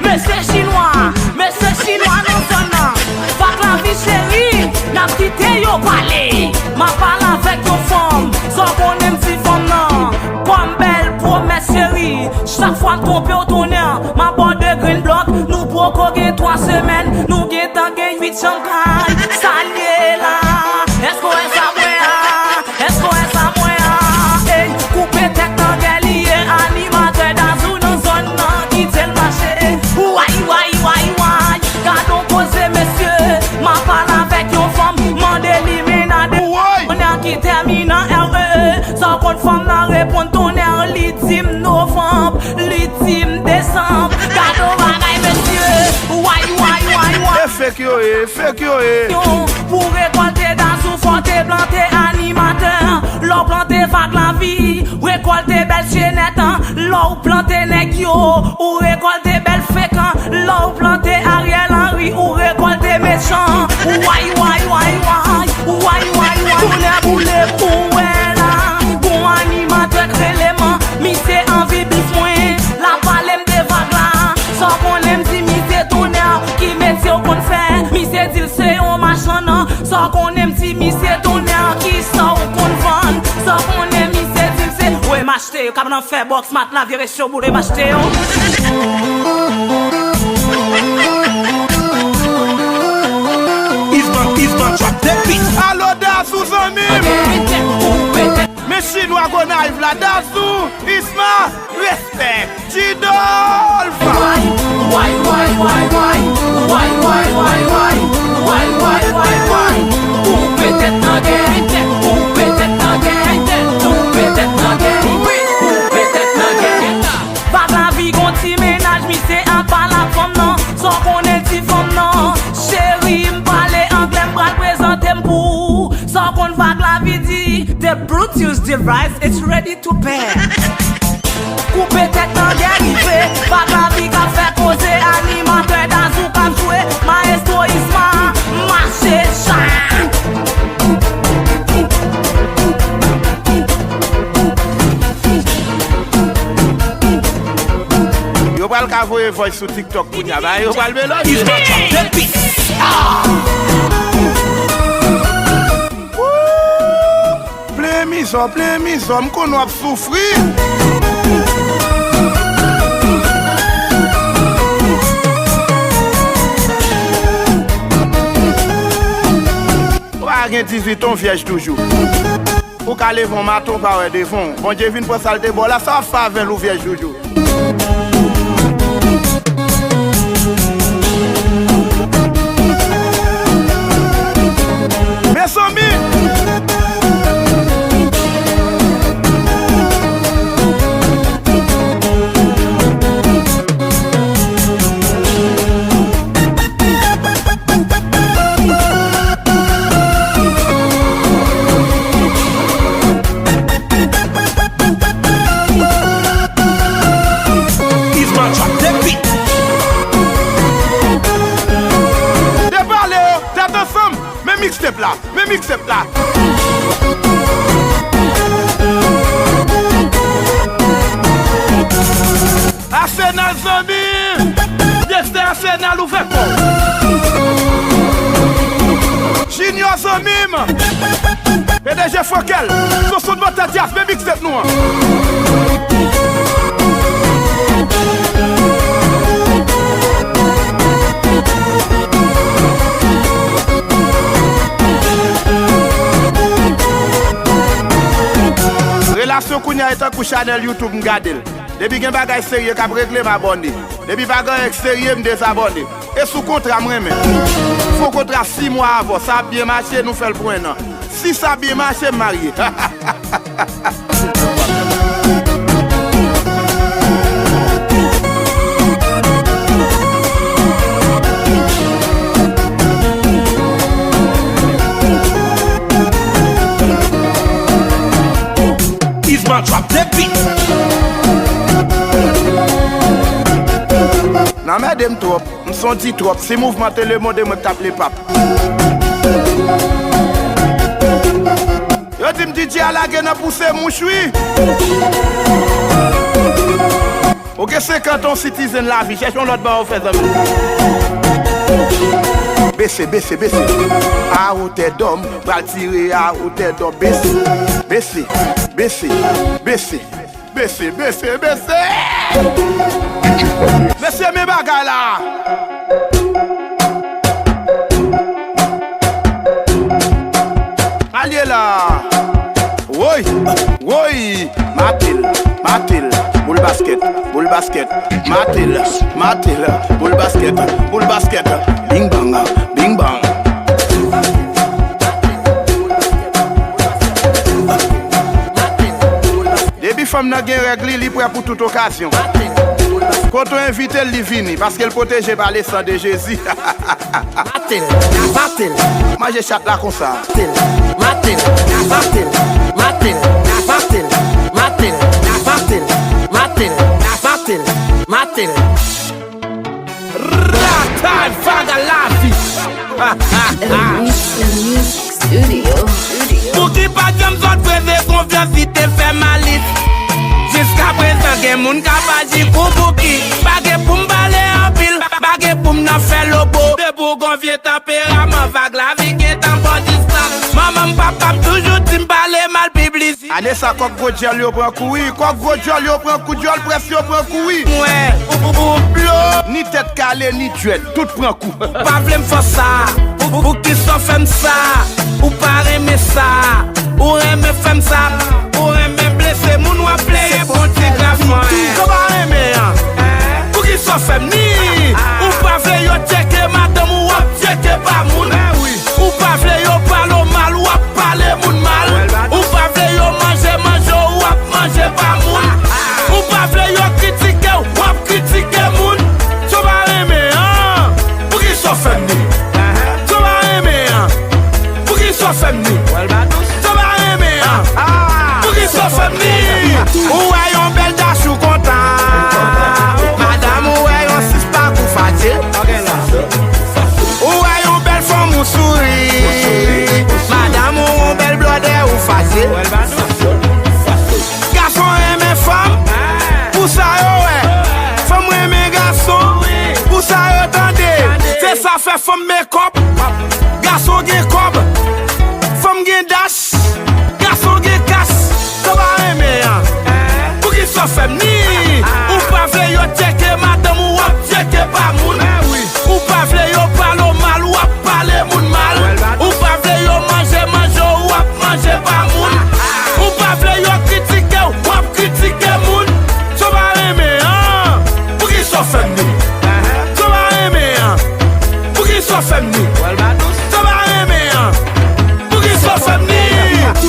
Mesye chinwa, mesye chinwa nan zòn nan. Fak lavi cheri, n ap kite yo pale. M ap pale avèk yon fanm, sa w konnen m ti fanm nan. Kòm bèl pwomès cheri, chak fwa m twonpe w tonnè, m ap ba w de grenn blòk. Nou poko gen twa semèn, nou gentan gen uit chanpay. Sa l ye la? Èske w wè sa m wè a? Èske w wè sa m wè a? Ey, koupe tèt nan gè li ye, animatè Dazou nan zòn nan, kite l mache. Way, way, way, way. Gad on koze, mesye. M ap pale avèk yon fanm, mande li mennaj. Woy! Tonnè ki tèmine an R E. Sa w konn fanm nan reponn tonnè, li di m novanm, li di m desanm. Gad on bagay, mesye. Way, way, way, way. E fake yo ye, e fake yo ye. Pou rekòlte Dazou, fò te plante animatè. Lè w plante Vag Lavi, rekòlte bèl chenèt. Lè w plante nèg yo, ou rekòlte bèl fake. Lè w plante Ariel Henry, ou rekòlte mechan. Way, way, way, way. Way, way, way. Tonnè boule pou wè la. Gon animatè k rele m, misye anvi bif mwen. L ap pale m de Vag la. Sa w konnen m di misye tonnè, ki metye w konn fè? Misye di l se yon machann. Sa w konnen m di misye tonnè, kisa w konn vann? Sa w konnen misye di l se, we, m achte yo, kab nan fè bòks mat la, vye recho boule, m achte yo. Isma, Isma, drop that beat. Alo, Dazou, zanmi m. Men chinwa Gonayiv la, Dazou, Isma, respè. Tidolf. Way, way, way, way, way. Way, way, way, way. Way, way, way, way. Koupe tèt nan gè. Koupe tèt nan gè. Koupe tèt nan gè. Wi, koupe tèt nan gè. Vag Lavi gon ti mennaj, misye ap pale ak fanm nan. Sa w konnen ti fanm nan? Cheri, m pale anglè, m pral prezante m pou ou. Sa w konn Vag Lavi di? The Bluetooth device is ready to pair. Koupe tèt nan gè rive, Vag Lavi k ap fè koze, animatè Dazou k ap jwe, maestro Isma, mache chan. Yo pral ka voye voice sou TikTok kounye a, ba yo pral melanje. Woo! Plen mizò, plen mizò, m konn w ap soufri. Ou pa gen dizuit an, w vyèj toujou. Ou ka leve yon maten, w pa wè devan w. Bondye vin pran sa l te ba w la, sa w ap fè avè l, ou vyèj toujou. Mezanmi! Isma drop that beat. Depale yo, tèt ansanm, men mixtape la, men mixtape la. Arsenal zanmi! Destè Arsenal ouvè kò w. Junior zanmi m! P D G Frankel, Sonson Motè Diaz, men mixtape nou an. Relasyon kounye a e tankou chanèl YouTube m gade l. Depi gen bagay serye k ap regle, m abòne. Depi pa gen anyen k serye, m dezabòne. E sou kontra m renmen. Fon kontra sis mwa avè w, sa ap byen mache, nou fè l pou en an. Si sa byen mache, m marye. Isma drop that beat. N anmède m twòp, m son di twòp. Si mouvman te lemond e mwen k t ap lepap. Di m D J a lage nan pouse mouch wi. Ou gen senkant an, citizen lavi, chèche yon lòt bagay ou fè, zanmi. Bese, bese, bese. A wotè dòm, pral tire a wotè dòm. Bese, bese, bese, bese. Bese, bese, bese. Mesye, men bagay la. Alye la. Woy, woy. Matel, matel. Boul baskèt, boul baskèt. Matel, matel. Boul baskèt, boul baskèt. Bing bang, bing bang. Depi fanm nan gen règ li, li prè pou tout okazyon. Kote w envite l, li vini, paske l pwoteje pa le san de Jezi. Matel, matel. Manje chat la konsa. Matel, matel, matel, matel, matel, matel, matel, matel, matel, matel, matel. Ratay vaga lavi. Elvis Music Studio. Pouki pa janm sot prese konfyans si te fè malis? Jiskaprezan gen moun k ap aji kou Bouki. Pa gen pou m pale anpil, pa gen pou m nan fè lobo. Depi w gon vye tanperaman, vag lavi gentan ba w distans. Manman m, papa m toujou di m pale mal piblisite. Ane sa, kòk gwo djòl yo pran kou wi. Kòk gwo djòl yo pran kou, djòl près yo pran kou wi. Mwen, ou, ou, ou, blo. Ni tèt kale, ni djwèt, tout pran kou. Ou pa vle m fè sa. Ou, ou, ou ki sa fè m sa. Ou pa renmen sa. Ou renmen fè m sa. Ou renmen blese moun, w ap pleye bon ti grafanyen. Sa w pa renmen an. Ou ki sa fè m ni. Ou pa vle yo tcheke madanm ou, w ap tcheke pa moun. Ou pa vle yo pale w mal, w ap pale moun mal. Ou pa vle yo manje manje w, w ap manje pa moun. Ou pa vle yo kritike w, w ap kritike moun. Sa w pa renmen an. Poukisa w fè m ni? Sa w pa renmen an. Poukisa w fè m ni? Sa w pa renmen an. Poukisa w fè m ni? Ou wè yon bèl dach ou kontan. Madanm ou wè yon sis pak ou fache. Ou wè yon bèl fanm ou souri. Madanm ou yon bèl blòdè ou fache. Gason renmen fanm pou sa yo wè. Fanm renmen gason pou sa yo tande. Se sa fè fanm men kòb. Gason gen kòb. Fanm gen dach. Gason gen kas. Sa w pa renmen an. Poukisa w fè m ni? Ou pa vle yo tcheke madanm ou, w ap tcheke pa moun. Ou pa vle yo pale w mal, w ap pale moun mal. Ou pa vle yo manje manje w, w ap manje pa moun. Ou pa vle yo kritike w, w ap kritike moun. Sa w pa renmen an. Poukisa w fè m ni? Sa w pa renmen an. Poukisa w fè m ni? Sa w pa renmen an. Poukisa w fè m ni?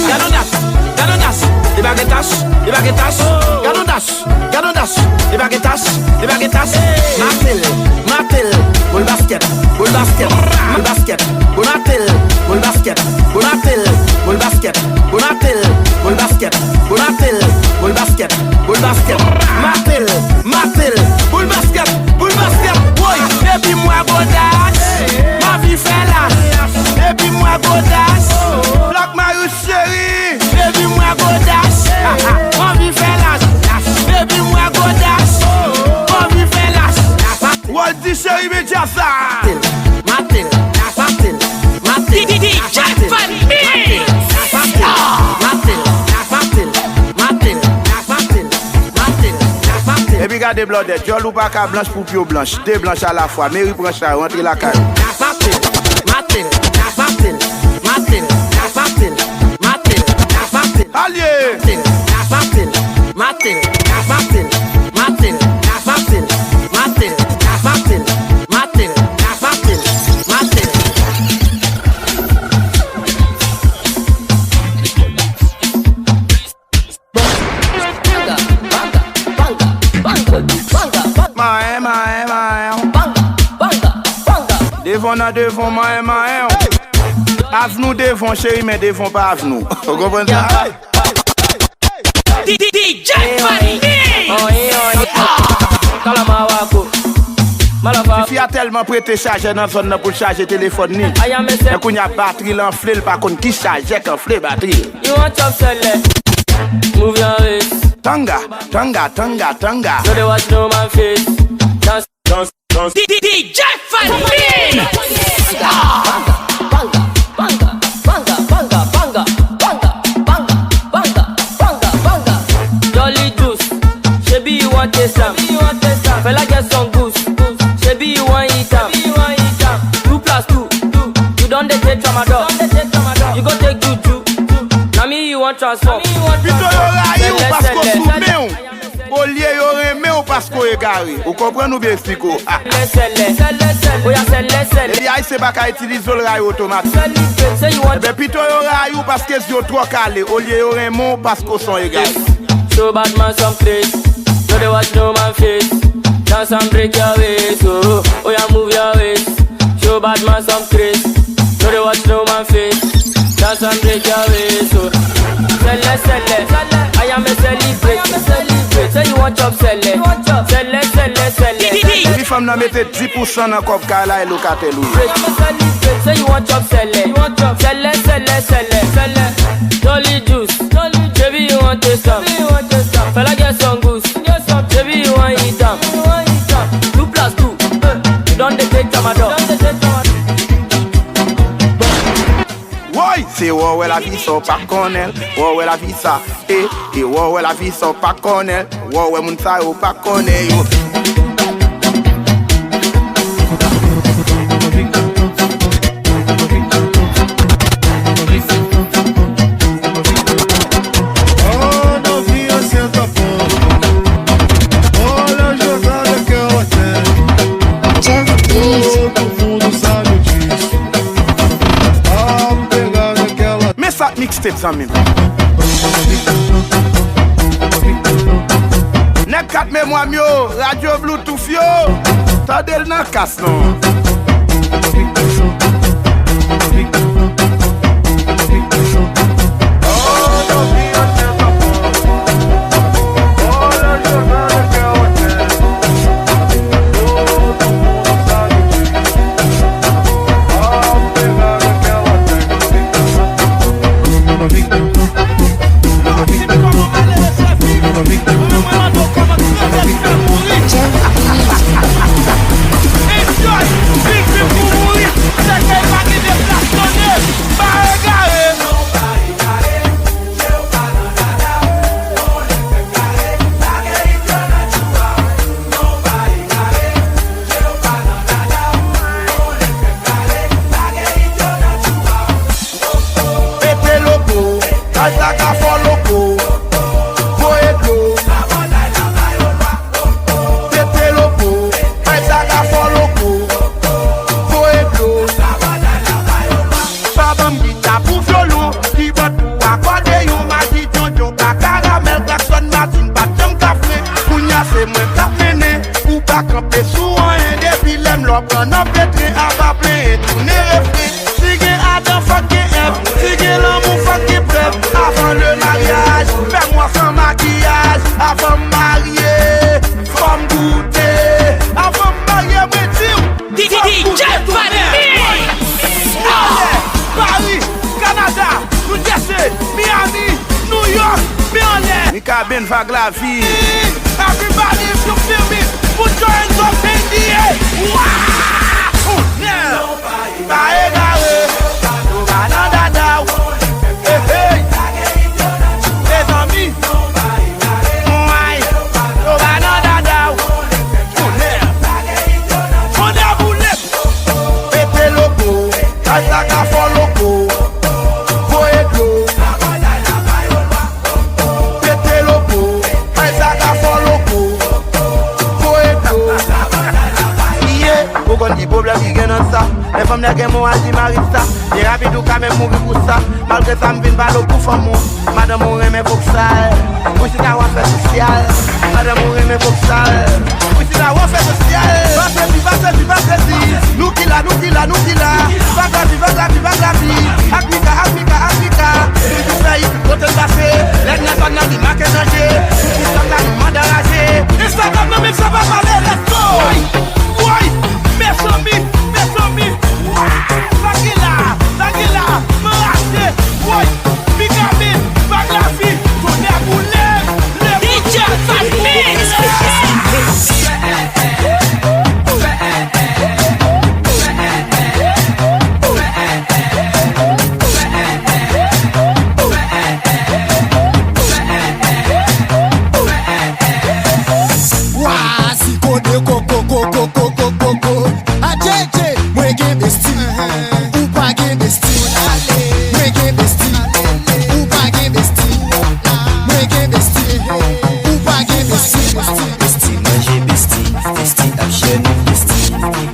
Gade yon dach, gade yon dach, li pa gen tach, li pa gen tach. Gade yon dach, gade yon dach, li pa gen tach, li pa gen tach. Matel, matel, boul baskèt, boul baskèt, boul baskèt, boul matel, boul baskèt, boul matel, boul baskèt, boul matel, boul baskèt, boul matel, boul baskèt, boul baskèt, matel, matel, boul baskèt, boul baskèt, woy, depi m wè Godash, m anvi fè lach, depi m wè Godash, Black Marius cheri, depi m wè Godash, m anvi fè lach, depi m wè Godash, m anvi fè lach. Waldy cheri, men djaz sa. Matel, matel, matel, matel, D J Fun Mix. Epi gade blòdè, djòl ou pa ka blanch, djòl ou pa ka blanch pou pye w blanch. De blanch alafwa, Meri pran chay, rantre lakay ou. Matel, matel, matel, matel, matel, matel, matel, matel. Alye! Matel, matel, matel, matel, matel, matel, matel, matel, matel, matel, matel. Mayen, mayen, mayen. Devan nan devan, mayen, mayen. Avnou devan, cheri, men devan pa avnou. Ou konprann sa? D J Fun Mix. Tifi a tèlman prete chajè nan zòn nan pou l chaje telefòn li. Men kounye a batri l anfle, l pa konn ki chajè k anfle batri l. You want chop sèlè. Move your waist. Tanga, tanga, tanga, tanga. No dey watch no man face. Dance, dance, dance. D J Fally. Jolly Juice, shebi you wan taste am. Fè lagè son gous, shebi you wan eat am. Two plus two, you don dey take tramadol. You go take juju, na me you wan transform. Pito yo rayi w paske w sou men w. Olye yo renmen w paske w egare. Ou konprann oubyen eksplike w? Sèlè, sèlè, sèlè, sèlè. Oya, sèlè, sèlè. Epi Ayisyen pa ka itilize w, l rayi w otomatik. Sèlè, sèlè, you want. Ebyen, pito yo rayi w paske zye w twò kale, olye yo renmen w paske w se yon egare. Show bad man some craze. No dey watch no man face. Dance and break your waist. Oh, oya, move your waist. Show bad man some craze. No dey watch no man face. Dance and break your waist. Oh. Sèlè, sèlè, I am a celebrity. Say you want chop sèlè. Sèlè, sèlè, sèlè. Epi fanm nan mete dis pousan nan kòb kay la e lokatè l ou ye. Say you want chop sèlè. Sèlè, sèlè, sèlè, sèlè. Jolly Juice, shebi you want taste am. Fè lagè son gous, shebi you wan eat am. Two plus two, you don dey take tramadol. Woy, se wè w wè lavi sa w pa konnen l, wè w wè lavi sa, e, e wè w wè lavi sa w pa konnen l, wè w wè moun sa yo pa konnen yo. Men sa k mixtape, zanmi m. Nèg kat memwa m yo, radyo Bluetooth yo, tande l nan kas non. Pete loko, kay sa ka fò loko, voye dlo. Pete loko, kay sa ka fò loko, voye dlo. Pa ban m gita pou vyolon, kibòd pou akòdeyon, magi djondjon pa karamèl, klaksòn matin pa t janm ka fre. Kounya se mwen k ap mennen, ou pa kanpe sou anyen, depi lè m lò pran nan petren, apa plenyen tounen refren. Si gen Adan fòk gen Èv, si gen lanmou fòk gen prèv. Avan le maryaj, fè mwen san makiyaj, avan m marye. Fò m goute. Avan m marye, mwen di w. D J Fally. Anlè, Paris, Canada, New Jersey, Miami, New York, men anlè. Mika Ben vag lavi. Everybody, if you feel me, put your hands up in the air. Wow! Yeah! Pa egare, nou pa nan dada w. Hey, hey. Mezanmi. Mway, nou pa nan dada w. Kounye a. Kounye a boule. Pete loko, kay sa ka fò loko. Voye dlo. Pete loko, kay sa ka fò loko. Voye dlo. Iye, ou konn ki pwoblèm ki gen nan sa. Lè fanm nèg gen mwen al di mari sa. Li rapid ou ka menm mouri pou sa. Malgre sa m vin pale w pou fanm ou. Madanm ou renmen fòk sal. Ou chita w ap fè sosyal. Madanm ou renmen fòk sal. Ou chita w ap fè sosyal. Pase di, pase di, pase di. Nou ki la, nou ki la, nou ki la. Vag lavi, vag lavi, vag lavi. Ak Mika, ak Mika, ak Mika. Toujou fè it, kote l pase. Lè n nan zòn nan li make danje. Sou TikTok la nou mande anraje. Instagram nan menm sa pa pale, let's go. Woy, woy, men Mezanmi, mezanmi, wa! Sa gen la, sa gen la, m rache, woy, piga men, bag lavi, tonnè boule m, leve DJ Fatman! Wa, si konnen koko, koko, koko, koko. Adjèdjè, mwen gen besti. Ou pa gen besti. Mwen gen besti. Ou pa gen besti. Mwen gen besti. Ou pa gen besti. Besti manje besti. Besti ap chènen besti.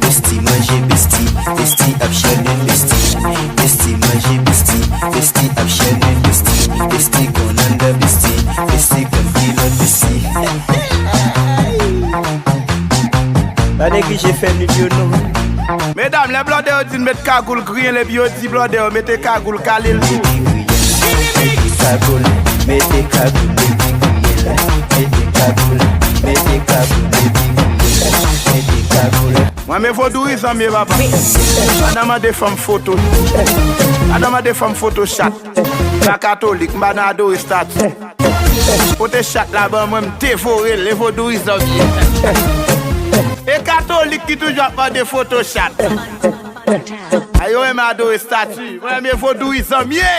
Besti manje besti. Besti ap chènen besti. Besti manje besti. Besti ap chènen besti. Besti gon anndan besti. Besti gon pilòt besti. Pa neglije fè nut yo non. Medam, lè blòdè yo di n met kagoul, griyen l, epi yo di blòdè yo mete kagoul, kale l tou. Mete kagoul, mete kagoul, epi griyen l. Mete kagoul, mete kagoul, epi griyen l. Mete kagoul. Mwen, men vodourizan m ye, papa. Pa nan mande fanm foto. Pa nan mande fanm foto chat. M pa katolik, m pa nan adore stati. Pote chat la ban mwen, m devore l, e vodourizan m ye. E katolik ki toujou ap mande foto chat. A yo renmen adore stati. Mwen, men vodourizan m ye.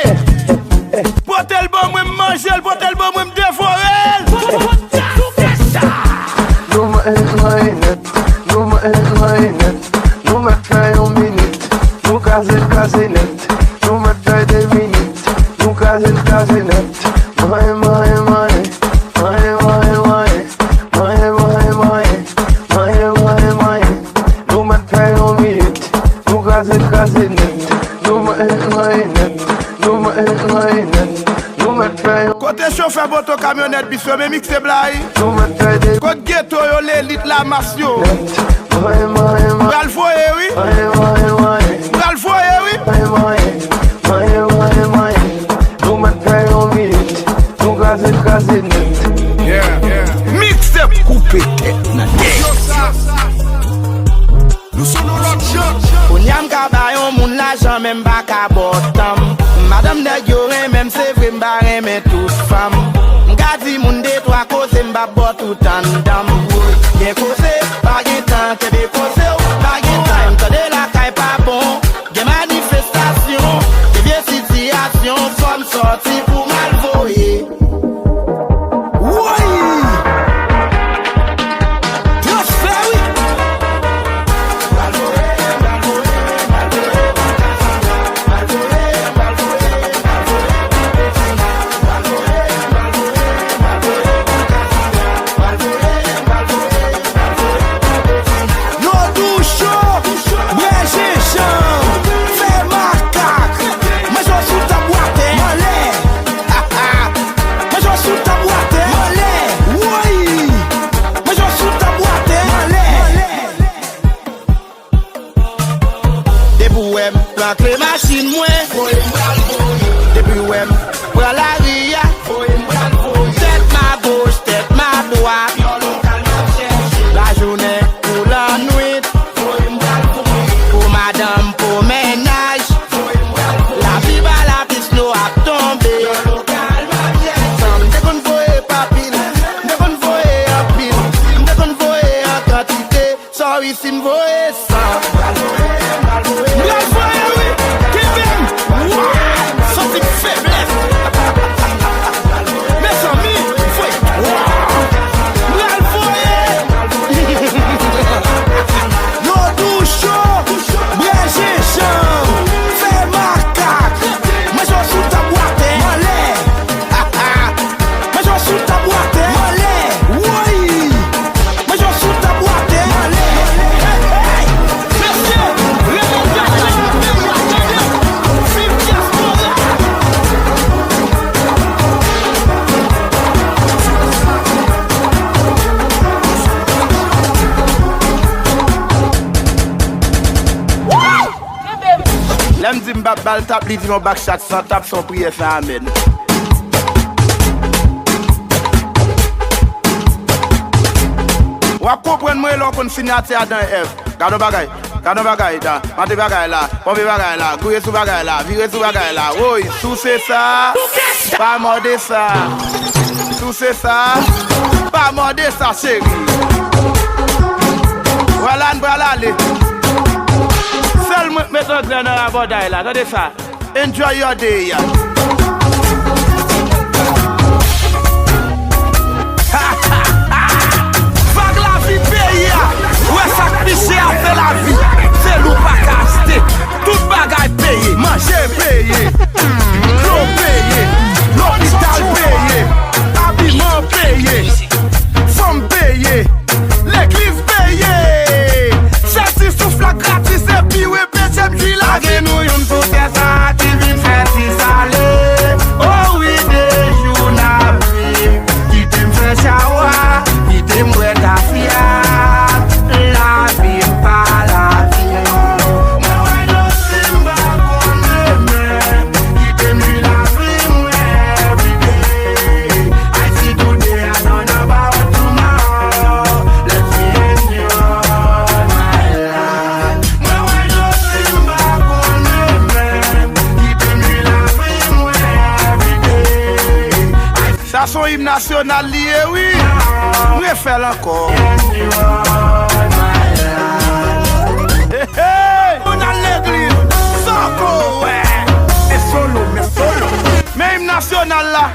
Pote l ban mwen, m manje l, pote l ban mwen, m devore l. Nou manje, manje nèt, nou manje, manje nèt, nou mèt fè yon minit, nou kraze, kraze nèt, nou mèt fè de minit, nou kraze, kraze nèt, manje, manje, manje, manje, manje, manje, manje, manje, manje, manje, manje, manje, manje, nou mèt fè yon minit, nou kraze, kraze nèt, nou manje, manje nèt, nou manje, manje nèt, nou mèt fè yon Kote chofè moto, kamyonèt, bis yo, men mikse blay. Kot geto yo, lelit, lamas yo? Pral voye wi. Pral voye wi. Mikse koupe tèt nan tèt. Nou sou yon lòt jan. Kounye a m ka ba yon moun lajan, men m pa ka ba w tan m. Madanm nèg yo renmen m, se vre m pa renmen tout fanm. M ka di moun de twa koze, m p ap ba w tout anndan m. Woy, gen koze, pa gen tan, kenbe koze w, pa gen tan. M tande lakay pa bon, gen manifestasyon, gen vye sitiyasyon, fò m sòti pou m al voye. Woy! Transfè, wi! Yo, Doucho, bwè jenjanm, fè makak, manje w sou tab w atè, anlè. Manje w sou tab w atè, anlè. Woy! Manje w sou tab w atè, anlè. Depi w wè m rantre machin mwen, depi w wè m pran lari a, tèt m agoch, tèt m adwat, lajounen kou lannwit, pou madanm, pou mennaj, lapi ba lapi, sno ap tonbe. San m te konn voye pa pil, m te konn voye anpil, m te konn voye an kantite. Sorry si m voye san. M pral voye wi, kenbe m. Wa! Santi feblès. Mezanmi, m voye twa. M pral voye. Yo, Doucho, bwè jenjanm, fè makak, manje w sou tab w atè, anlè. Manje w sou tab w atè, anlè. Woy! Manje w sou tab w atè, anlè. Hey, hey! Mesye, remonte sa, tande w, tande w. Viv dyaspora! Lè m di m p ap ba l tap, li di m yon bak chat san tap, se yon priyè san amèn. W ap konprann mwen lè w konn sinyati Adan Èv. Gade yon bagay. Gad yon bagay la, mande bagay la, ponpe bagay la, gouye sou bagay la, vire sou bagay la, woy, souse sa, pa mòde sa. Souse sa, pa mòde sa, cheri. Vwala, n pral ale. Sèl mwen k met anglè nan rabòday la, tande sa. Enjoy your day. Vag Lavi peyi a. Ou wè sa k pi chè a se lavi. Se lou pa ka achte. Tout bagay peye. Manje peye. Dlo peye. Lopital peye. Abiman peye. Fanm peye. Legliz peye. Sèl ti souf la gratis epi wi. Peche m jwi lavi nou youn sou tè sa a ki vin fè ti sale. O wi, de jou n ap viv. Kite m fè chawa, kite m bwè tafya. Lavi m pa lavi. Mwen wè dlo si m pa konnen men. Kite m jwi lavi m everyday. I see today, I don't know about tomorrow. Let me enjoy my life. Mwen wè dlo si m pa konnen men. Kite m jwi lavi m everyday. Sa se yon im nasyonal li ye, wi. M refè l ankò. Hey, hey! Moun al legliz, sa w ko wè. Men solo, men solo. Men im nasyonal la.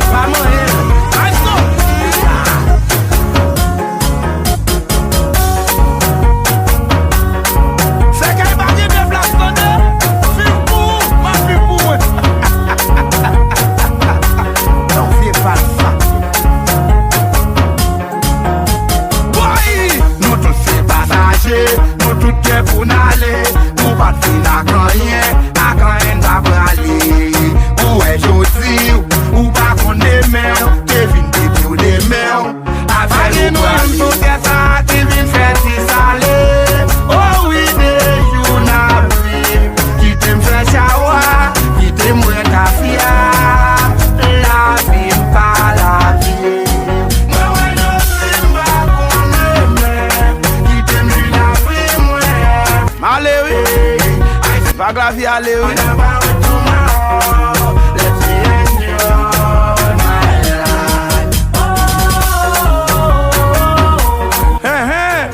Pa manyen. Ay, non. Sèkèy pa gen de plas, tande. Viv pou ou, m ap viv pou mwen. Yon vye pal sa. Woy! Nou tout se pasaje, nou tout gen pou n ale. Ou pa t vin ak anyen, ak anyen n pa prale. Ou wè jodi, ou pa konn demen, te vin depi w demen. Avè nou pran sou tè sa ki vin fè ti sale. O wi, de jou n ap viv. Kite m fè chawa, kite m bwè tafya. Lavi m pa lavi. Mwen wè nou si m pa konnen men. Kite m jwi lavi mwen. M ale wi. Vag Lavi ale wi. Hen, hen.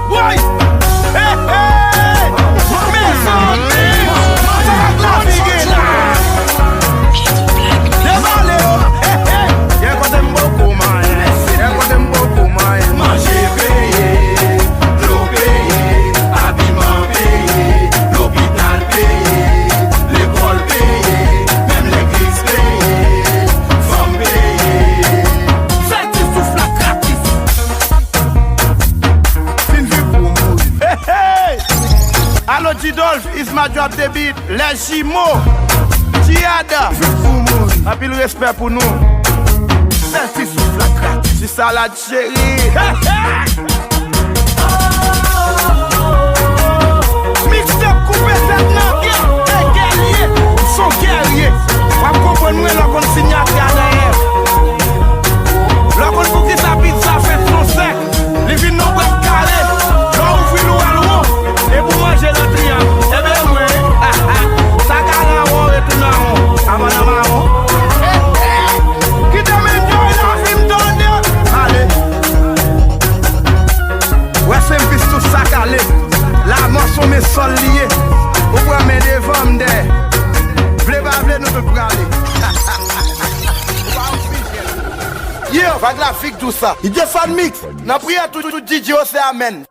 Woy! Hey, hey! Mezanmi! Sa k ap vin gen la? Devale yo! Hey, hey! Gen kote m poko manyen. Gen kote m poko manyen. Manje peye, dlo peye, abiman peye, lopital peye, lekòl peye, menm legliz peye, fanm peye. Sèl ti souf la gratis. Fin viv pou mouri. Hey, hey! Alo, G-Dolph, Isma drop the beat, Les Jumeaux, Jihad. Viv pou mouri. Anpil respè pou nou. Sèl ti souf la gratis. Ti salad cheri. Mixtape koupe tèt nan, e gèlye, son gèrye. W ap konprann mwen lè w konn sinyati a dèyè. Lè w konn poukisa pizza fèt son sèk. Li vin nan brèd kare. Lè w ouvri l, ou wè l won. E pou manje nan triyang. Ebyen mwen, sa ka nan won, retounen an won. Avan nan mawon. Kite m enjoy lavi m, tande. Ale. Wè se m pis tout sa k ale. Lamò se yon men sòl li ye. Ou pran men devan m dèyè. Vle pa vle, nou tout prale. Ou pa oksijèn. Yeah, Vag Lavi k di w sa. Li desann mix. Nan priyè tout, tout D J yo se amèn.